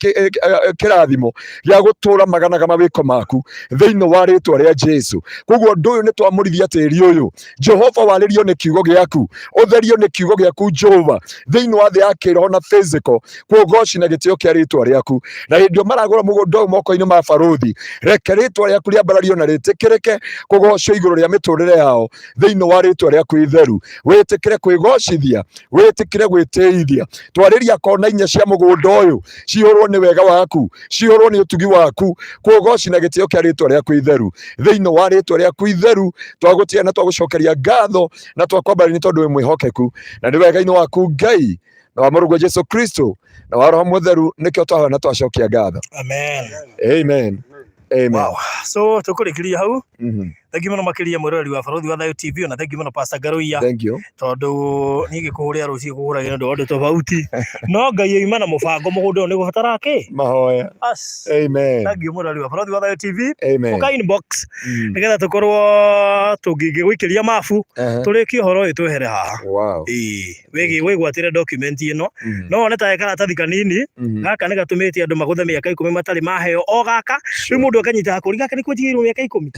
kĩrathimo gĩa gũtũra maganaga mawĩko maku thĩinĩ wa rĩtwa rĩa Jesu. Koguo ũndũ ũyũ nĩ twamũrithia tĩri ũyũ Jehova, warĩrio nĩ kiugo gĩaku, ũtherio nĩ kiugo gĩaku Jehova, thĩinĩ wa thĩ ya kĩroho na physical, kuogoci na gĩtĩo kĩa rĩtwa rĩaku. Na hĩndĩ ĩyo maragũra mũgũnda ũyũ moko-inĩ ma barũthi, reke rĩtwa rĩaku rĩambarario na rĩtĩkĩrĩke kũgocwo igũrũ rĩa mĩtũrĩre yao thĩinĩ wa rĩtwa rĩaku itheru. Wĩtĩkĩre kwĩgocithia, wĩtĩkĩre gwĩtĩithia. Twarĩria kona inya cia mũgũnda ũyũ cihũrwo nĩ wega waku, cihũrwo nĩ ũtugi waku, kũgoci na gĩtĩo kĩa rĩtwa rĩaku itheru. Thĩinĩ wa rĩtwa rĩaku itheru twagũtĩa na twagũcokeria ngatho na twakwambaria nĩ tondũ wĩ mwĩhokeku na nĩ wega-inĩ waku Ngai na wa mũrũguo Jesu Kristo na wa Roho Mũtheru, nĩkĩo twahoya na twacokia ngatho. Amen. Amen, amen. Wow. So tũkũrĩkĩria hau. Thengiũ mũno makĩria mwĩroreri wa Barũthi wa Thayũ TV, ona thengiũ mũno Pastor Ngaruiya. Thank you. Tondũ niĩ ngĩkũhũrĩra rũciũ kũhũragĩra ũndũ wa ũndũ tofauti, no Ngai oima na mũbango mũgũnda ũyũ nĩ gũbatara kĩ Mahoya. Bas. Amen. Thengiũ mwĩroreri wa Barũthi wa Thayũ TV. Amen. Ũka inbox nĩgetha tũkorwo tũngĩgũikĩria mabu, tũrĩkie ũhoro ũyũ twehere haha. Ĩĩ, wĩgiĩ wĩgwatĩre document ĩno. No wone ta karatathi kanini gaka nĩ gatũmĩte andũ magũthe mĩaka 10 matarĩ maheo o gaka. Rĩu mũndũ akanyita hakũri gaka nĩ kwenjigĩirwo mĩaka 10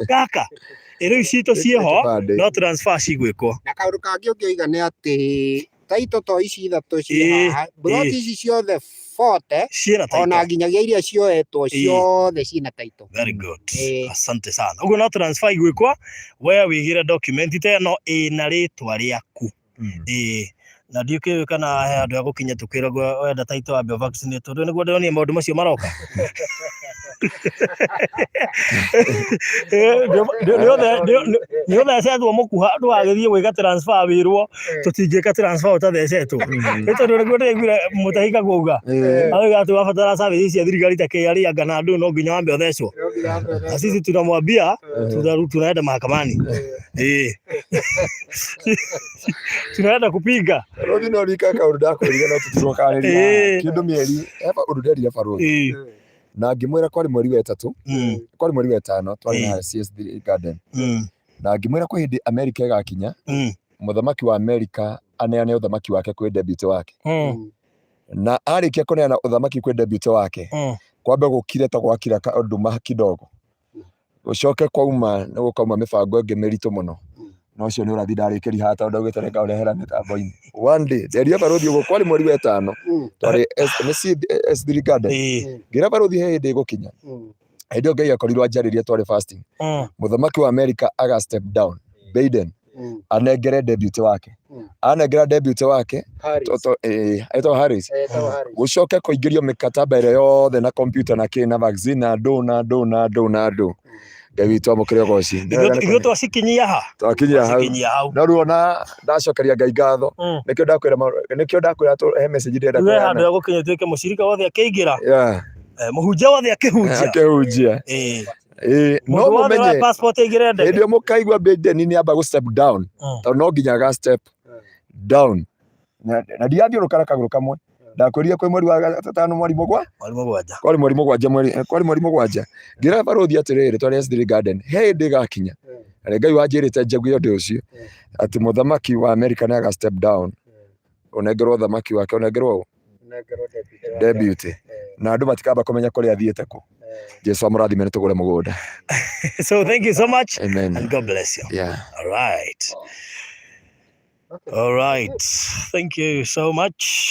gaka. Ĩ rĩu citũ ciĩho, Kĩbandĩ. no transfer cigwĩkwo. Na kaũndũ kangĩ ũngĩoiga nĩ atĩ taito to ici ithatũ ciĩ haha, mburoti ici ciothe 40 ciĩna ona title. Nginyagia iria cioetwo ciothe ciĩna taito. Very good. Ĩĩ. Asante sana. Ũguo no transfer igwĩkwo, we wĩgĩre document ta ĩno ĩna rĩtwa rĩaku. Ĩĩ, na ndiũkĩũĩ kana he handũ ha gũkinya tũkĩragwo wenda title wambe vaccinate, tondũ nĩguo ndĩronire maũndũ macio maroka. Nĩ ũthecetwo mũkuha, ndũgagĩthiĩ gwĩka transfer wĩrwo tũtingĩka transfer ũtathecetwo, nĩ tondũ nĩguo ndĩraiguire Mũtahi Kagũga auga atĩ wabatara service cia thirikari ta KRA anga na andũ no nginya wambe ũthecwo. Na sisi tunamwambia tunaenda mahakamani, eh, tunaenda kupinga. Barũthi, no rika kaũndũ ndakwĩrire no tũtirokanĩria kĩndũ mĩeri eba ũndũ nderire barũthi na ngĩmwĩra kwarĩ mweri wa ĩtatũ, kwarĩ mweri wa ĩtano, twarĩ na CS Garden, na ngĩmwĩra kwĩ hĩndĩ America ĩgakinya, mũthamaki wa America aneane ũthamaki wake kwĩ deputy wake, na arĩkia kũneana ũthamaki kwĩ deputy wake, kwambe gũkire ta gwakira nduma kidogo, gũcoke kwauma nĩ gũkauma mĩbango ĩngĩ mĩritũ mũno. Na ũcio nĩ ũrathi ndarĩkĩria haha tondũ ndaugĩte nĩngaũrehera mĩtambo-inĩ one day. Nderia barũthi ũguo kwarĩ mweri wa ĩtano, twarĩ nĩ S3 Garden. Ngĩra barũthi he hĩndĩ ĩgũkinya, hĩndĩ ĩyo Ngai akorirwo anjarĩria twarĩ fasting, mũthamaki wa America aga step down, Biden. Anengere deputy wake. Anengera deputy wake Harris. Etagwo Harris. Etagwo Harris. Gũcoke kũingĩrio mĩkataba ĩrĩa yothe na computer na kĩ na vaccine na ndũ na ndũ na ndũ na ndũ. Ngai witũ amũkĩre ũgoci. Ithuĩ twacikinyia ha? Twakinyia hau. Twacikinyia hau. No rĩu ona ndacokeria Ngai ngatho. Nĩkĩo ndakwĩra he message ndĩrenda Rĩu he handũ kũheana. ya gũkinya tuĩke mũcirika wothe akĩingĩra, mũhunjia wothe akĩhunjia. Akĩhunjia. Ĩĩ, no Mũndũ wothe mũmenye wa passport aingĩre ndege. hĩndĩ ĩyo mũkaigua Biden nĩ amba gũ step down, tondũ no nginya aga step down, na ndigathiũrũka na kagũrũ kamwe. Ndakwĩrire kwĩ mweri wa gatano, mweri mũgwa Mweri 7. Kwarĩ mweri 7, kwarĩ mweri 7, ngĩra barũthi atĩrĩrĩ, twarĩ S3 Garden, he hĩndĩ ĩgakinya na nĩ Ngai wanjĩrĩte njague ũndũ ũcio atĩ mũthamaki wa America nĩ aga step down, ũnengerwo ũthamaki wake, ũnengerwo ũ? Ũnengerwo deputy wake. Deputy. Na andũ matikamba kũmenya kũrĩa athiĩte kũ. Jesu amũrathime, nĩ tũgũre mũgũnda. So thank you so much Amen. and God bless you. All right. Okay. All right. Thank you so much.